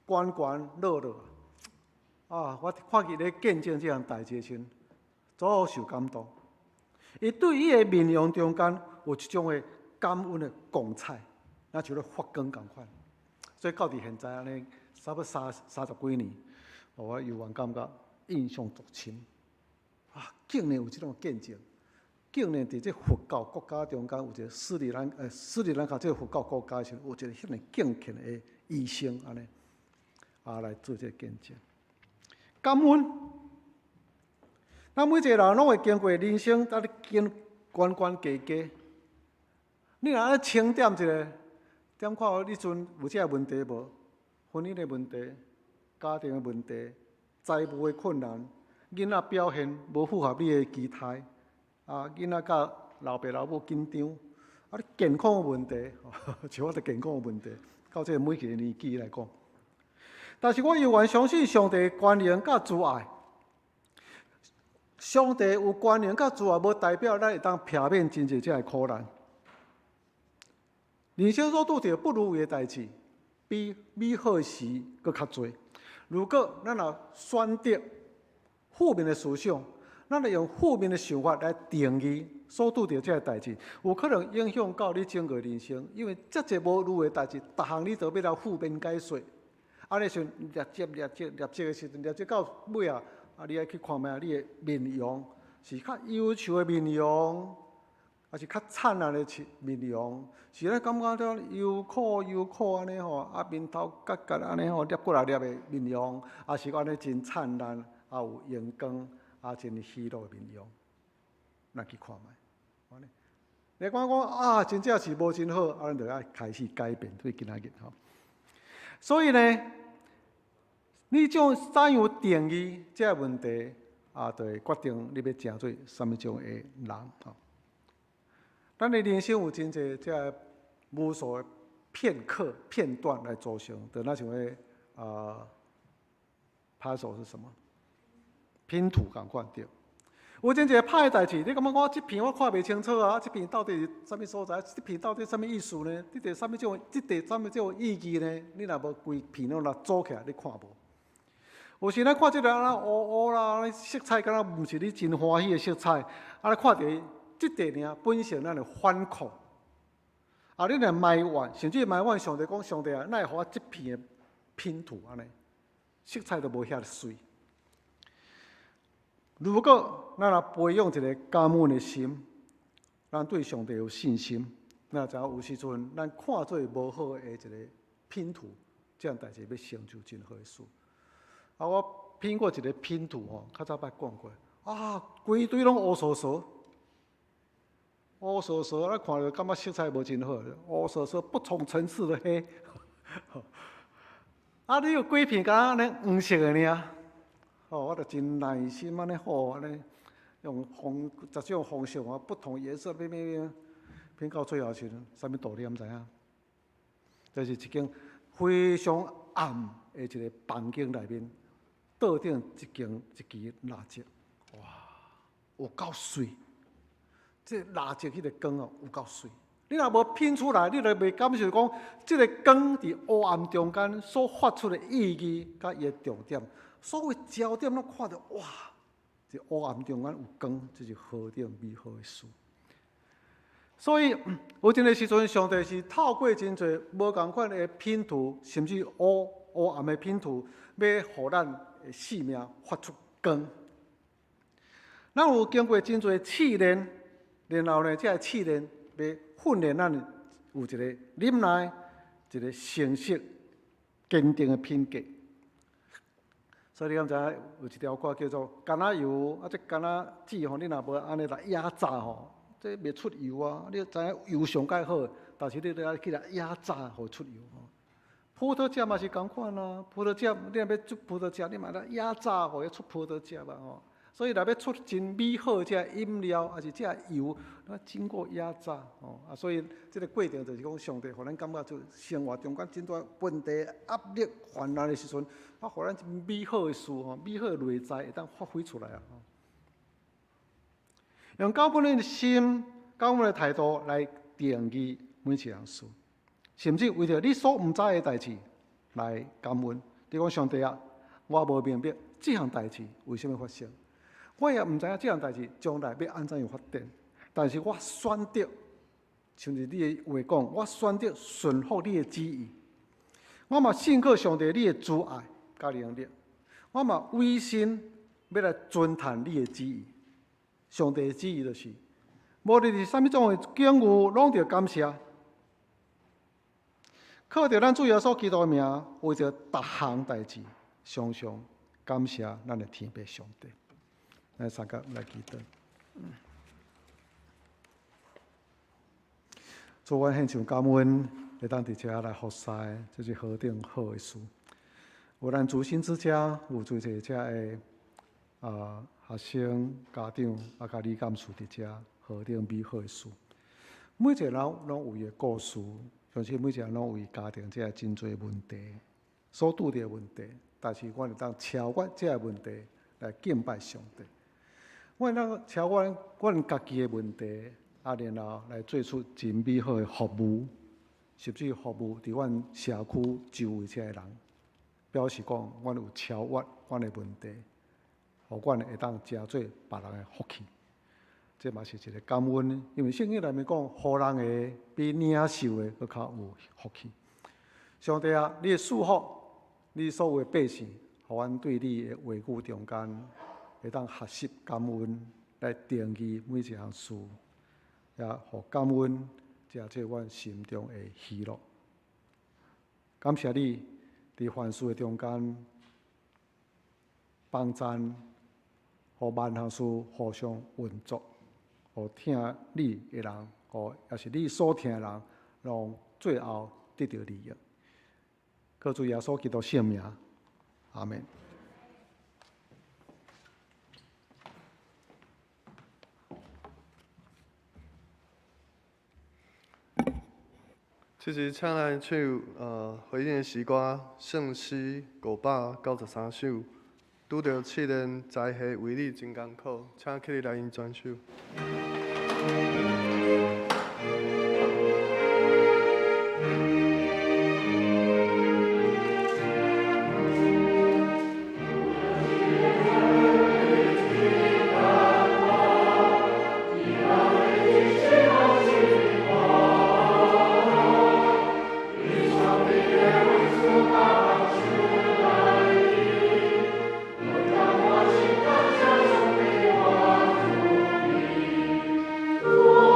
[SPEAKER 3] 懸懸落落。啊！我看見咧見證這項代誌的時陣，足受感動。伊對伊的面容中間有一種的感恩的光彩，若像咧發光仝款。所以到佇現在按呢，差不多三十幾年，我猶原感覺印象足深。啊！竟然有這種見證，竟然佇這佛教國家中間有一個斯里蘭卡這个佛教國家時，有一個遐爾敬虔的醫生按呢，啊來做這个見證。感恩，咱每一個人攏會經過人生，在咧經懸懸低低。你若按呢清點一下，點看你陣有這个問題無？婚姻的問題、家庭的問題、財務的困難、囡仔表現無符合你的期待，啊，囡仔佮老爸老母緊張，啊，你健康的問題，像我著健康的問題，到這个每一個年紀來講。但是我猶原相信上帝權能佮慈愛。上帝有權能佮慈愛，無代表咱會當避免真濟這个苦難。人生所拄著不如意的代誌，比美好的時閣較濟。如果咱若選擇負面的思想，咱若用負面的想法來定義所拄著這个代誌，有可能影響到你整個人生。因為遮濟無如意的代誌，逐項你都欲來負面解說。按呢時陣累積累積累積的時陣，累積到尾仔，啊，你愛去看覓你的面容是較憂愁的面容，抑是較燦爛的面容？是咱感覺著憂苦憂苦按呢吼，啊面頭結結按呢吼，粒過來粒的面容，抑是按呢真燦爛，啊有榮光，啊真喜樂的面容？咱去看覓，按呢？你講講啊，真正是無真好，啊，咱就愛開始改變，對今仔日吼。所以呢，你將怎樣定義這个問題，啊，就會決定你欲成做啥物種的人吼。咱的人生有真濟這个無數的片刻、片段來組成，就若像彼啊，puzzle 是什麼？拼圖仝款對。有真濟歹的代誌，你感覺我這片我看袂清楚啊？這片到底是啥物所在？這片到底啥物意思呢？這塊啥物種？這塊啥物種意義呢？你若無規片攏來組起來，你看無。有時咱看這个按呢烏烏啦，色彩敢若毋是你真歡喜的色彩，啊，你看著這塊爾本性咱會反抗。啊，你若埋怨，甚至埋怨上帝講上帝啊，哪會予我這片的拼圖按呢？色彩都無遐媠。如果咱若培養一个感恩的心，咱對上帝有信心，咱知影有時陣咱看做無好的一个拼圖，這項代誌欲成就真好的事。啊，我拼過一个拼圖吼，較早捌講過，啊，規堆攏烏趖趖，烏趖趖，咱看著感覺色彩無真好，烏趖趖不同層次的黑。啊，你有幾片敢若按呢黃色的爾，吼，我就真耐心按呢好按呢，用方十種方式啊，不同顏色拼拼拼，拼到最後時陣，啥物道理毋知影？就是一間非常暗的一个房間內面，桌頂一根一支蠟燭，哇，有夠媠！這蠟燭彼个光哦，有夠媠。你若無拼出來，你就袂感受講，這个光佇黑暗中間所發出的意義佮伊的重點，所有焦點攏看著哇！這黑暗中間有光，這是何等美好的事。所以有陣的時陣，上帝是透過真濟無仝款的拼圖，甚至烏黑暗的拼圖，欲予咱的生命發出光。咱有經過真濟試煉，然後呢，這个試煉欲訓練咱有一个忍耐、一個成熟、堅定的品格。所以你敢知影有一條歌叫做《橄欖油》，啊，這橄欖籽吼，你若無按呢來壓榨吼，這袂出油啊！你知影油上蓋好，但是你著愛去來壓榨，予出油吼。葡萄汁嘛是仝款啊，葡萄汁你若欲出葡萄汁，你嘛愛壓榨，予伊出葡萄汁啊吼。所以若欲出真美好這飲料，抑是這油，愛經過壓榨吼啊。所以這个過程就是講，上帝予咱感覺就生活中間真大問題、壓力、煩難的時陣，啊，予咱真美好的事吼，美好的內在會當發揮出來啊。用感恩的心、感恩的態度來定義每一項事，甚至為著你所毋知的代誌來感恩。你講上帝啊，我無明白這項代誌為啥物發生，我也毋知影這項代誌將來欲按怎樣發展。但是我選擇，像是你的話講，我選擇順服你的旨意。我嘛信靠上帝你的慈愛佮能力，我嘛委身欲來遵行你的旨意。上帝的旨意就是，無論是啥物種的境遇，攏著感謝。靠著咱主耶穌基督的名，為著逐項代誌，常常感謝咱的天父上帝。咱三個來祈禱。主，阮獻上感恩，會當佇遮來服侍，這是何等好的事。有咱慈心之家，有濟濟遮的學生、家長，佮理監事佇遮，何等美好的事。每一個人攏有伊的故事，相信每一個人攏有伊家庭遮真濟問題，所拄著的問題。但是阮會當超越這个問題來敬拜上帝。阮會當超越阮家己的問題，然後來做出真美好的服務，甚至服務佇阮社區周圍遮的人，表示講阮有超越阮的問題，予阮會當成做別人的福氣。這嘛是一个感恩，因為聖經內面講，予人的比領受的閣較有福氣。上帝啊，你的賜福，你所有的百姓，予阮對你的話語中間，會當學習感恩，來定義每一項事，也予感恩，成做阮心中的喜樂。感謝你，佇凡事的中間幫贊，予萬項事互相運作，予疼你的人，抑是你所疼的人，攏最後得著利益。靠主耶穌基督聖名，阿們。
[SPEAKER 2] 這時，請咱唱回應的詩歌，聖詩593首，拄著試煉災禍為你真艱苦，請起立來用轉手。
[SPEAKER 4] 我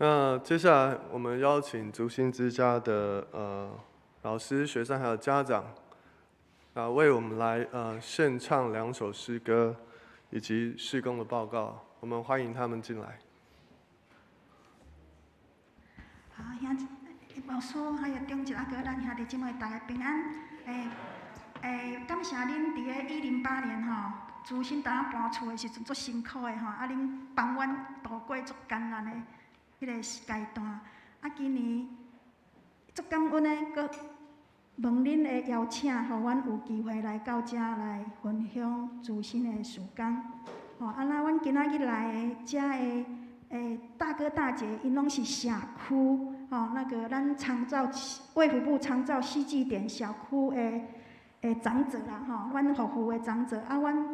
[SPEAKER 2] 那接下來我們邀請竹心之家的老師、學生還有家長，啊，為我們來獻唱兩首詩歌以及事工的報告。我們歡迎他們進來。
[SPEAKER 4] 好，兄牧師還有長執啊，閣咱兄弟姊妹大家平安。感謝恁佇咧108年吼，竹心當搬厝的時陣足辛苦的吼，啊，恁幫阮度過足艱難的彼个階段。啊，今年足感恩的，閣蒙恁的邀請，予阮有機會來到遮來分享竹心的事工。吼，啊，那阮今仔日來的遮的大哥大姐，𪜶攏是社區，吼，那個咱長照衛福部長照西據點小區的長者啦，吼，阮服務的長者。啊，阮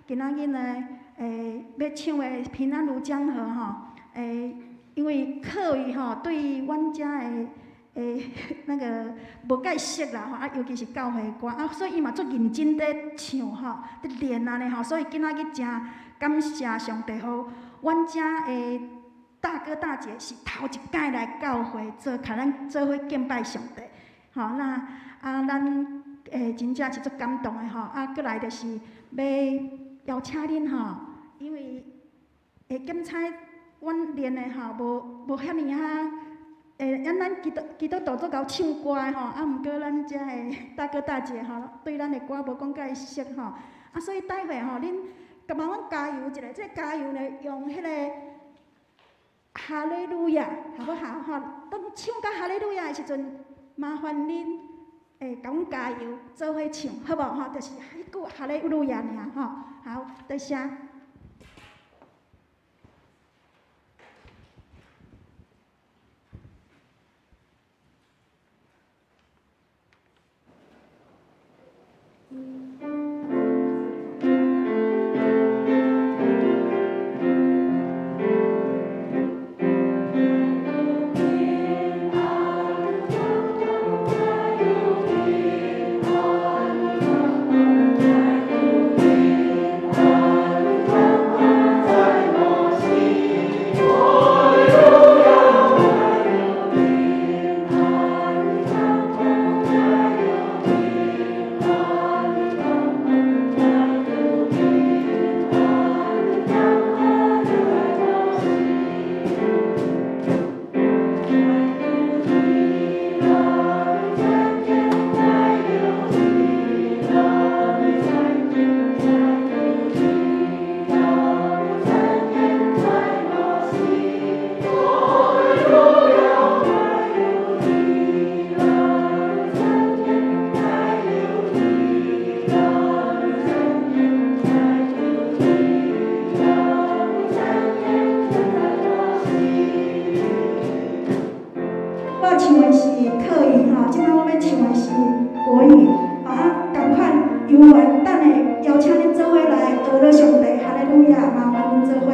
[SPEAKER 4] 今仔日呢，欲唱的《平安如江河》吼，因為客語吼，對阮遮的那個無介熟啦吼，啊，尤其是教會歌，啊，所以伊嘛足認真佇唱吼，佇練按呢吼，所以今仔日誠感謝上帝，予阮遮的大哥大姐是頭一擺來教會做，共咱做伙敬拜上帝，吼，那啊，咱真正是足感動的吼，啊，閣來就是欲邀請恁吼，因為會檢查阮練的吼，無遐爾啊，按咱基督徒足𠢕唱歌的吼，啊，毋過咱遮的大哥大姐吼，對咱的歌無講介熟吼，啊，所以待會吼，恁共幫阮加油一下，這個加油呢，用彼個哈利路亞，好不好？吼，當唱到哈利路亞的時陣，麻煩恁共阮加油，做伙唱，好無？吼，就是彼句哈利路亞爾吼，好，多謝。我唱的是客語吼，這擺我欲唱的是國語，啊，仝款猶原等下邀請恁做伙來學樂上帝，哈利路亞，麻煩恁做伙。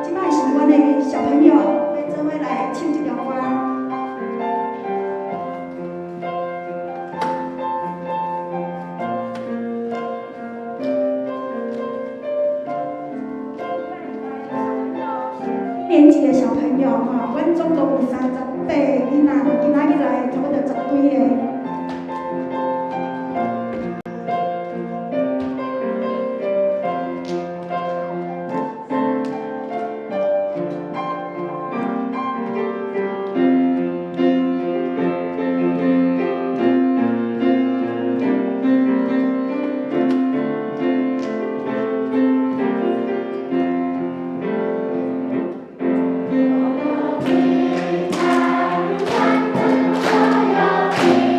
[SPEAKER 4] 這擺是阮的小朋友欲做伙來唱這條歌。一年級的小朋友吼，阮總共有38個囡仔，今仔日來差不多十幾个。
[SPEAKER 5] 平安。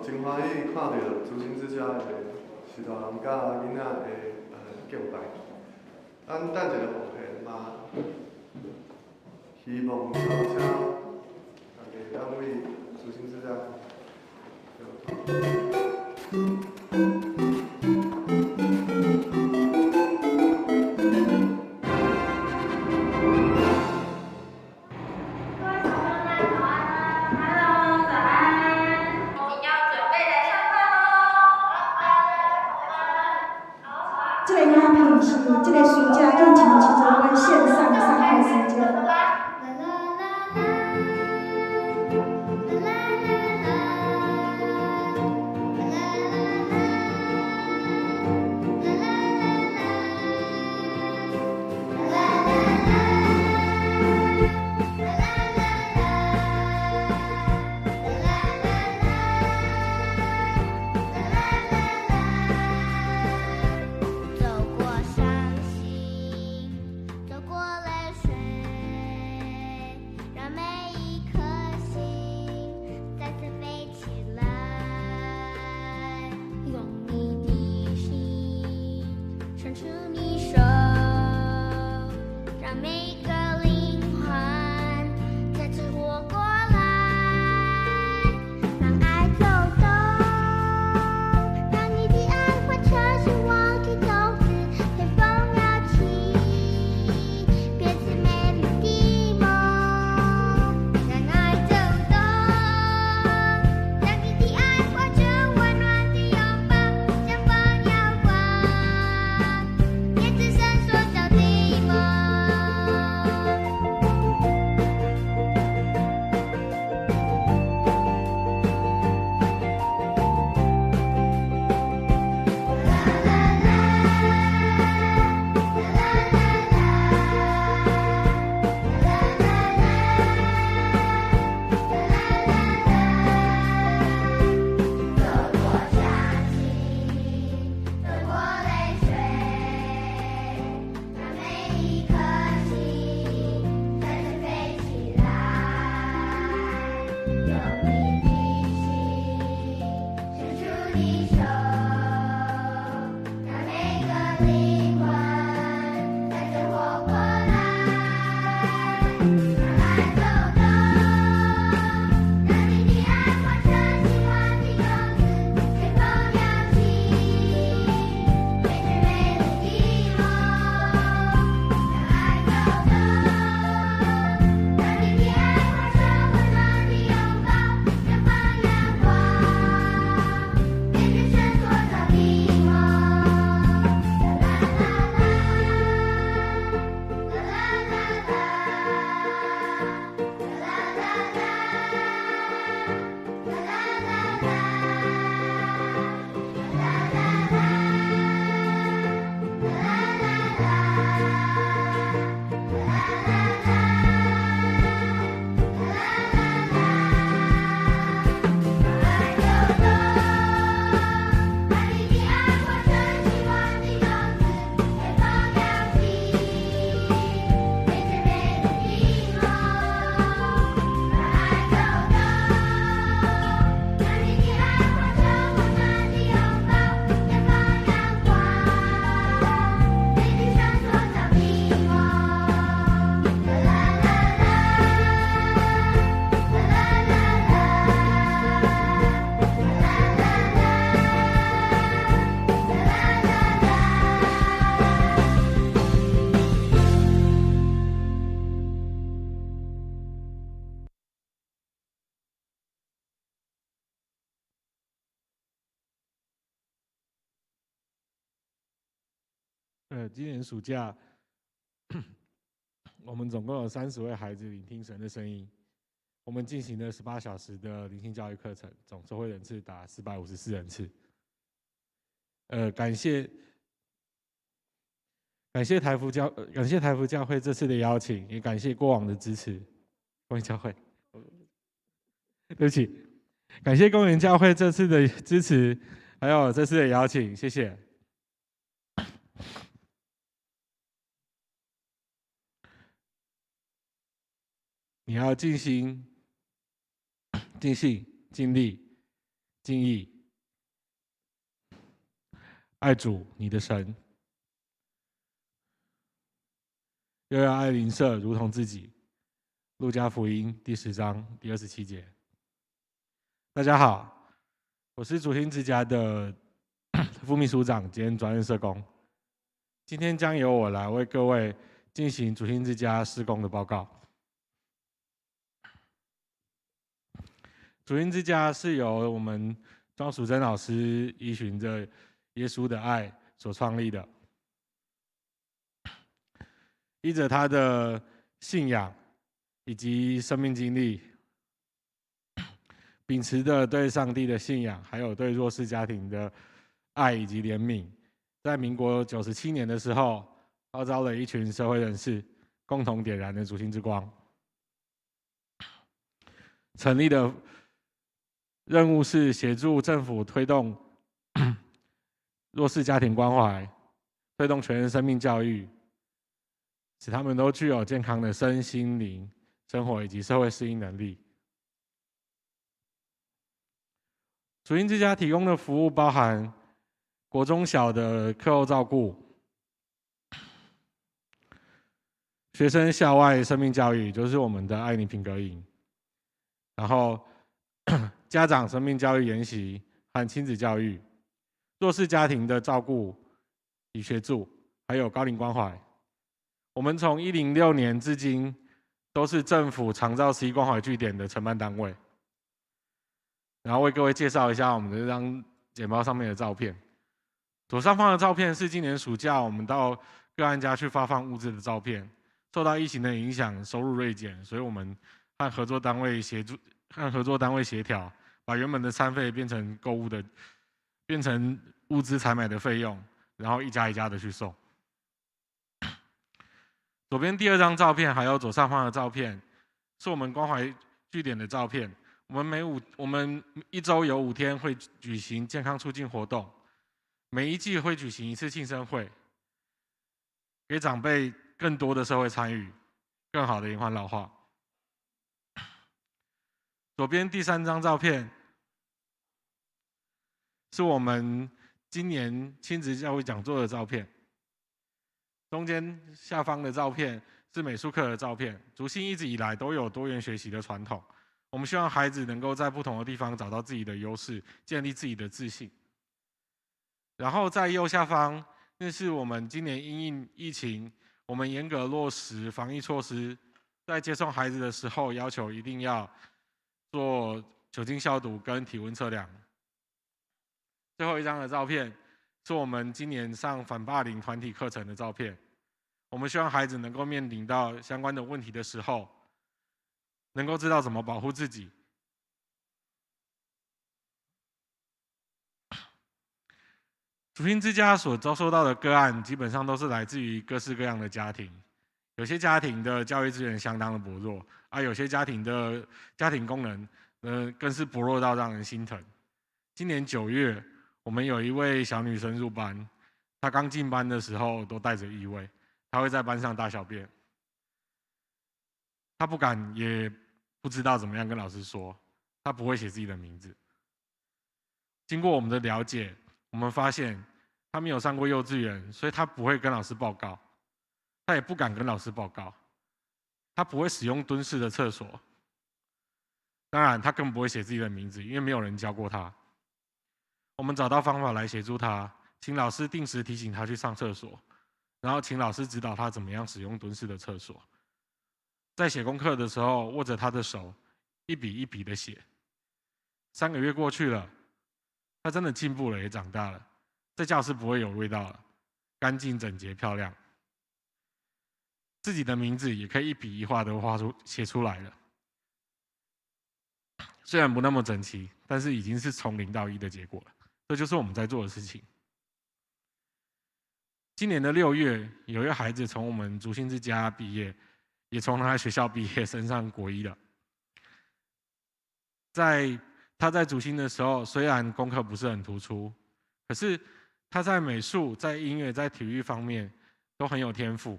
[SPEAKER 2] 真歡喜看著慈心之家的序大人佮囡仔的敬拜。咱等一下奉獻嘛，希望邀請大家當為慈心之家。
[SPEAKER 5] 各位同學們早安！Hello，早安！
[SPEAKER 6] 你要準備來上課嘍！
[SPEAKER 4] 這个影片是這个暑假疫情時陣，阮線上的上課時間。
[SPEAKER 5] 走過傷心，走過淚水，讓每一顆心再次飛起來。用你的心伸出你手，讓每個靈魂再次活過來。讓愛走動，讓你的愛化成希望的種子，隨風搖起，變成美麗的夢。讓愛走動，讓你的愛化成溫暖的擁抱，像放陽光，變成神所造的夢。走過傷心，走過淚水，讓每一顆心再次飛起來。用你的心伸出你手，讓每個靈魂再次活過來。讓愛走動，讓你的愛化成希望的種子，隨風搖起，變成美麗的夢。讓愛走動，讓你的愛化成溫暖的擁抱，像放陽光，變成神所造的夢。啦啦啦啦，啦啦啦啦，啦啦啦，啦啦啦，啦啦啦，啦啦啦。把你的愛化成希望的種子，隨風搖起，變成美麗的夢。讓愛走動，讓你的愛化成溫暖的擁抱，像放陽光，變成神所造的夢。啦啦啦啦，啦啦啦啦，啦啦啦，啦啦啦。
[SPEAKER 7] 今年暑假，我們總共有30位孩子聆聽神的聲音。我們進行了18小時的靈性教育課程，總受惠人次達454人次。感謝台福教會這次的邀請，也感謝過往的支持。公園教會，對不起，感謝公園教會這次的支持，還有這次的邀請，謝謝。你要盡心、盡性、盡力，敬意，爱主你的神，又要爱邻舍如同自己。路加福音第10章第27节。大家好，我是主心之家的副秘书长兼专任社工。今天将由我来为各位进行主心之家施工的报告。主心之家是由我们庄淑珍老师依循着耶稣的爱所创立的，依着他的信仰以及生命经历，秉持着对上帝的信仰，还有对弱势家庭的爱以及怜悯，在民国97年的时候，号召了一群社会人士，共同点燃了主心之光。成立的任务是协助政府推动弱势家庭关怀，推动全人生命教育，使他们都具有健康的身心灵生活以及社会适应能力。主心之家提供的服务包含国中小的课后照顾、学生校外生命教育，就是我们的爱你品格营，然后家长生命教育研习和亲子教育、弱势家庭的照顾与协助，还有高龄关怀。我们从106年至今，都是政府长照 C 关怀据点的承办单位。然后为各位介绍一下我们的这张简报上面的照片。左上方的照片是今年暑假我们到个案家去发放物资的照片。受到疫情的影响，收入锐减，所以我们和合作单位协调，把原本的餐费变成购物的，变成物资采买的费用，然后一家一家的去送。左边第二张照片，还有左上方的照片，是我们关怀据点的照片。我们一周有5天会举行健康促进活动，每一季会举行一次庆生会，给长辈更多的社会参与，更好的延缓老化。左边第三张照片是我们今年亲子教育讲座的照片，中间下方的照片是美术课的照片。竹信一直以来都有多元学习的传统，我们希望孩子能够在不同的地方找到自己的优势，建立自己的自信。然后在右下方，那是我们今年因应疫情，我们严格落实防疫措施，在接送孩子的时候，要求一定要做酒精消毒跟体温测量。最后一张的照片是我们今年上反霸凌团体课程的照片。我们希望孩子能够面临到相关的问题的时候，能够知道怎么保护自己。主心之家所遭受到的个案，基本上都是来自于各式各样的家庭。有些家庭的教育资源相当的薄弱，而有些家庭的家庭功能，更是薄弱到让人心疼。今年9月，我们有一位小女生入班，她刚进班的时候都带着异味，她会在班上大小便，她不敢也不知道怎么样跟老师说，她不会写自己的名字。经过我们的了解，我们发现她没有上过幼稚园，所以她不会跟老师报告，她也不敢跟老师报告，她不会使用蹲式的厕所，当然她更不会写自己的名字，因为没有人教过她。我们找到方法来协助她，请老师定时提醒她去上厕所，然后请老师指导她怎么样使用蹲式的厕所。在写功课的时候，握着她的手，一笔一笔的写。3个月过去了，她真的进步了，也长大了，在教室不会有味道了，干净整洁漂亮，自己的名字也可以一笔一画的画出写出来了。虽然不那么整齐，但是已经是从零到一的结果了。这就是我们在做的事情。今年的6月，有一个孩子从我们竹心之家毕业，也从他学校毕业，升上国一了。在他在竹心的时候，虽然功课不是很突出，可是他在美术、在音乐、在体育方面都很有天赋。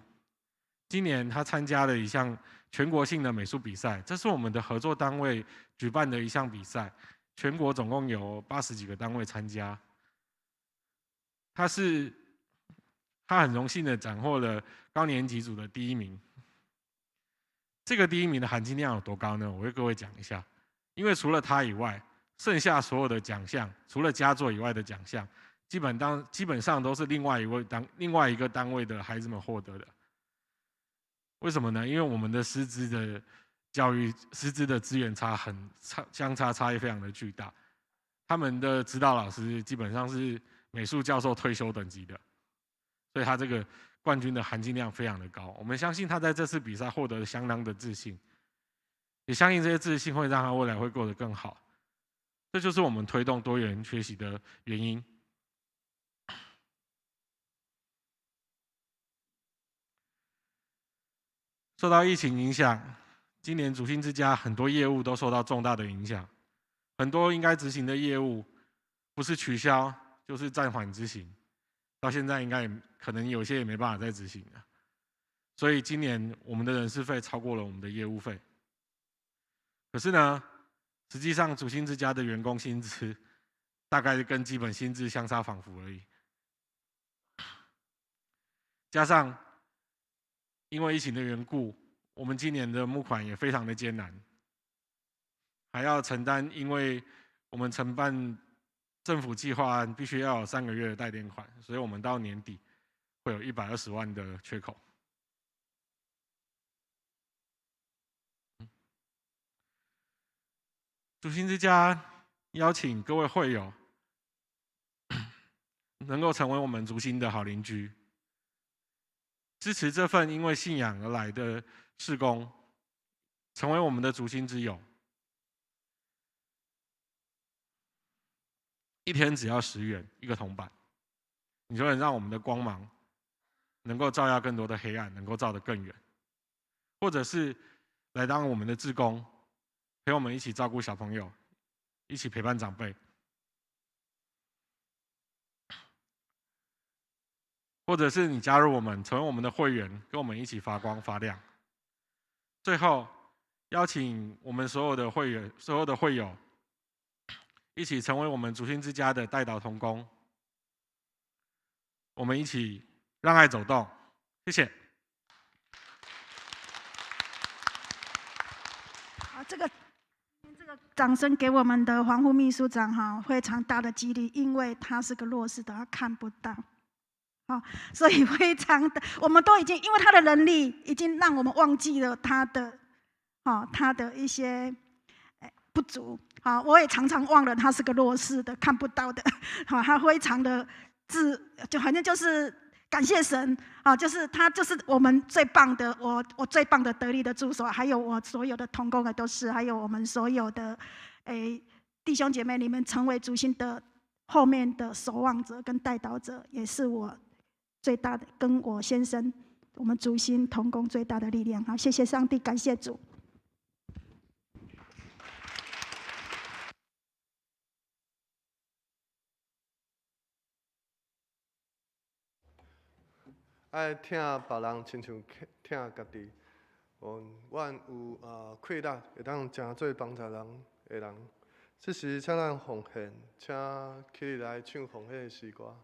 [SPEAKER 7] 今年他参加了一项全国性的美术比赛，这是我们的合作单位举办的一项比赛。全国总共有80几个单位参加。他很荣幸的斩获了高年级组的第一名。这个第一名的含金量有多高呢？我为各位讲一下。因为除了他以外，剩下所有的奖项，除了佳作以外的奖项，基本上都是另外一个单位的孩子们获得的。为什么呢？因为我们的师资的教育师资的资源差很差，相差差异非常的巨大。他们的指导老师基本上是美术教授退休等级的，所以他这个冠军的含金量非常的高。我们相信他在这次比赛获得了相当的自信，也相信这些自信会让他未来会过得更好。这就是我们推动多元学习的原因。受到疫情影响，今年烛心之家很多业务都受到重大的影响，很多应该执行的业务不是取消，就是暂缓执行，到现在应该也可能有些也没办法再执行了。所以今年我们的人事费超过了我们的业务费。可是呢，实际上烛心之家的员工薪资大概跟基本薪资相差仿佛而已，加上因为疫情的缘故，我们今年的募款也非常的艰难，还要承担，因为我们承办政府计划案必须要有3个月的代垫款，所以我们到年底会有120万的缺口。烛心之家邀请各位会友，能够成为我们烛心的好邻居，支持这份因为信仰而来的事工，成为我们的烛心之友。一天只要10元一个铜板，你就能让我们的光芒能够照耀更多的黑暗，能够照得更远。或者是来当我们的志工，陪我们一起照顾小朋友，一起陪伴长辈。或者是你加入我们，成为我们的会员，跟我们一起发光发亮。最后，邀请我们所有的会员、所有的会友，一起成为我们烛心之家的代祷同工。我们一起让爱走动，谢谢。
[SPEAKER 4] 好，这个掌声给我们的黄副秘书长哈，非常大的激励，因为他是个弱势的，他看不到。哦，所以非常的，我们都已经因为他的能力，已经让我们忘记了他的一些不足。啊，我也常常忘了他是个弱势的，看不到的。好，他非常的自，就反正就是感谢神啊，就是他就是我们最棒的，我最棒的得力的助手，还有我所有的同工的都是，还有我们所有的弟兄姐妹，你们成为烛心的后面的守望者跟代祷者，也是我最大的，跟我先生，我们烛心同工最大的力量。好，谢谢上帝，感谢主。
[SPEAKER 2] 愛疼別人，親像疼家己。阮有氣力會當成做幫助人的人。這時，請咱奉獻，請起來唱奉獻的詩歌。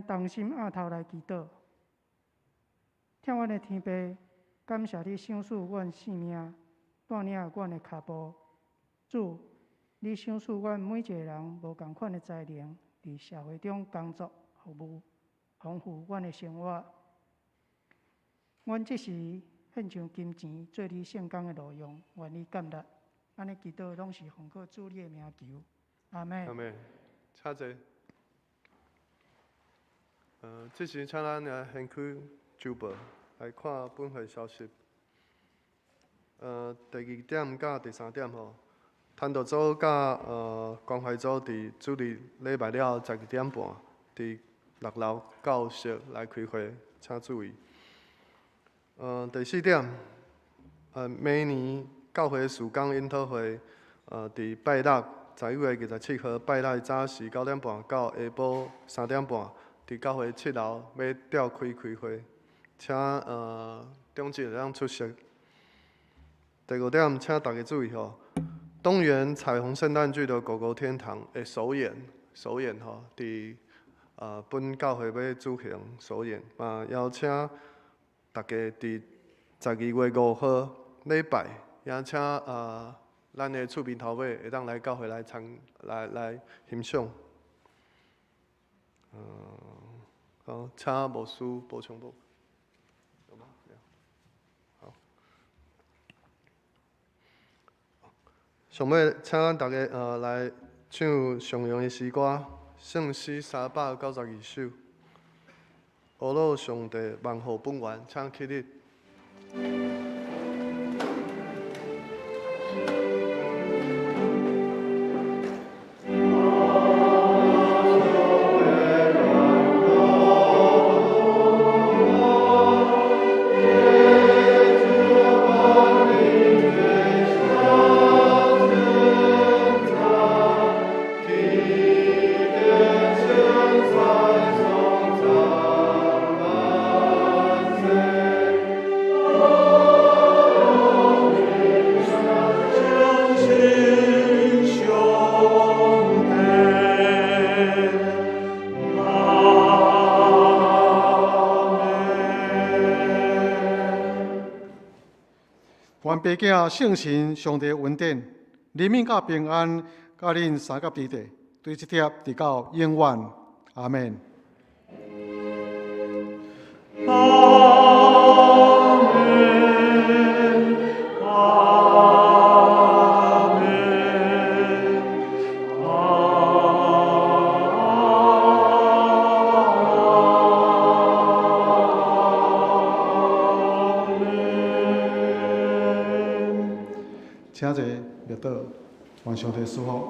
[SPEAKER 8] 同心扌頭來祈禱，疼阮的天父，感謝你賞賜阮性命，帶領阮的跤步。主，你賞賜阮每一個人無仝款的才能，佇社會中工作服務，豐富阮的生活。阮這時獻上金錢做你聖工的路用，願你接納。按呢祈禱攏是奉靠主你的名求。阿們。
[SPEAKER 2] 阿們，請坐。這時請咱來掀開週報來看本會消息。第二點佮第三點吼，傳道組佮關懷組佇主日禮拜了後12點半，佇六樓教室來開會，請注意。第四點，明年教會事工研討會，佇拜六11月27號拜六早時9點半到下晡3點半，佇教會七樓欲召開開會，請長執會當出席。第五點，請大家注意吼，東園彩虹聖誕劇的狗狗天堂的首演，首演吼，佇本教會欲舉行首演，嘛邀請大家佇12月5號禮拜，也請咱的厝邊頭尾會當來教會來參來來欣賞。好，請牧師補充無？有嗎？好。上尾，請咱大家來唱常用的詩歌，聖詩392首。阿樂上帝萬福本源，請起立。
[SPEAKER 3] 願爸囝聖神上帝恩典、憐憫佮平安，佮恁三甲弟弟，對這帖直到永遠。阿們。
[SPEAKER 1] 阿們，阿們，阿們。
[SPEAKER 3] 請坐，默禱，願上帝賜福。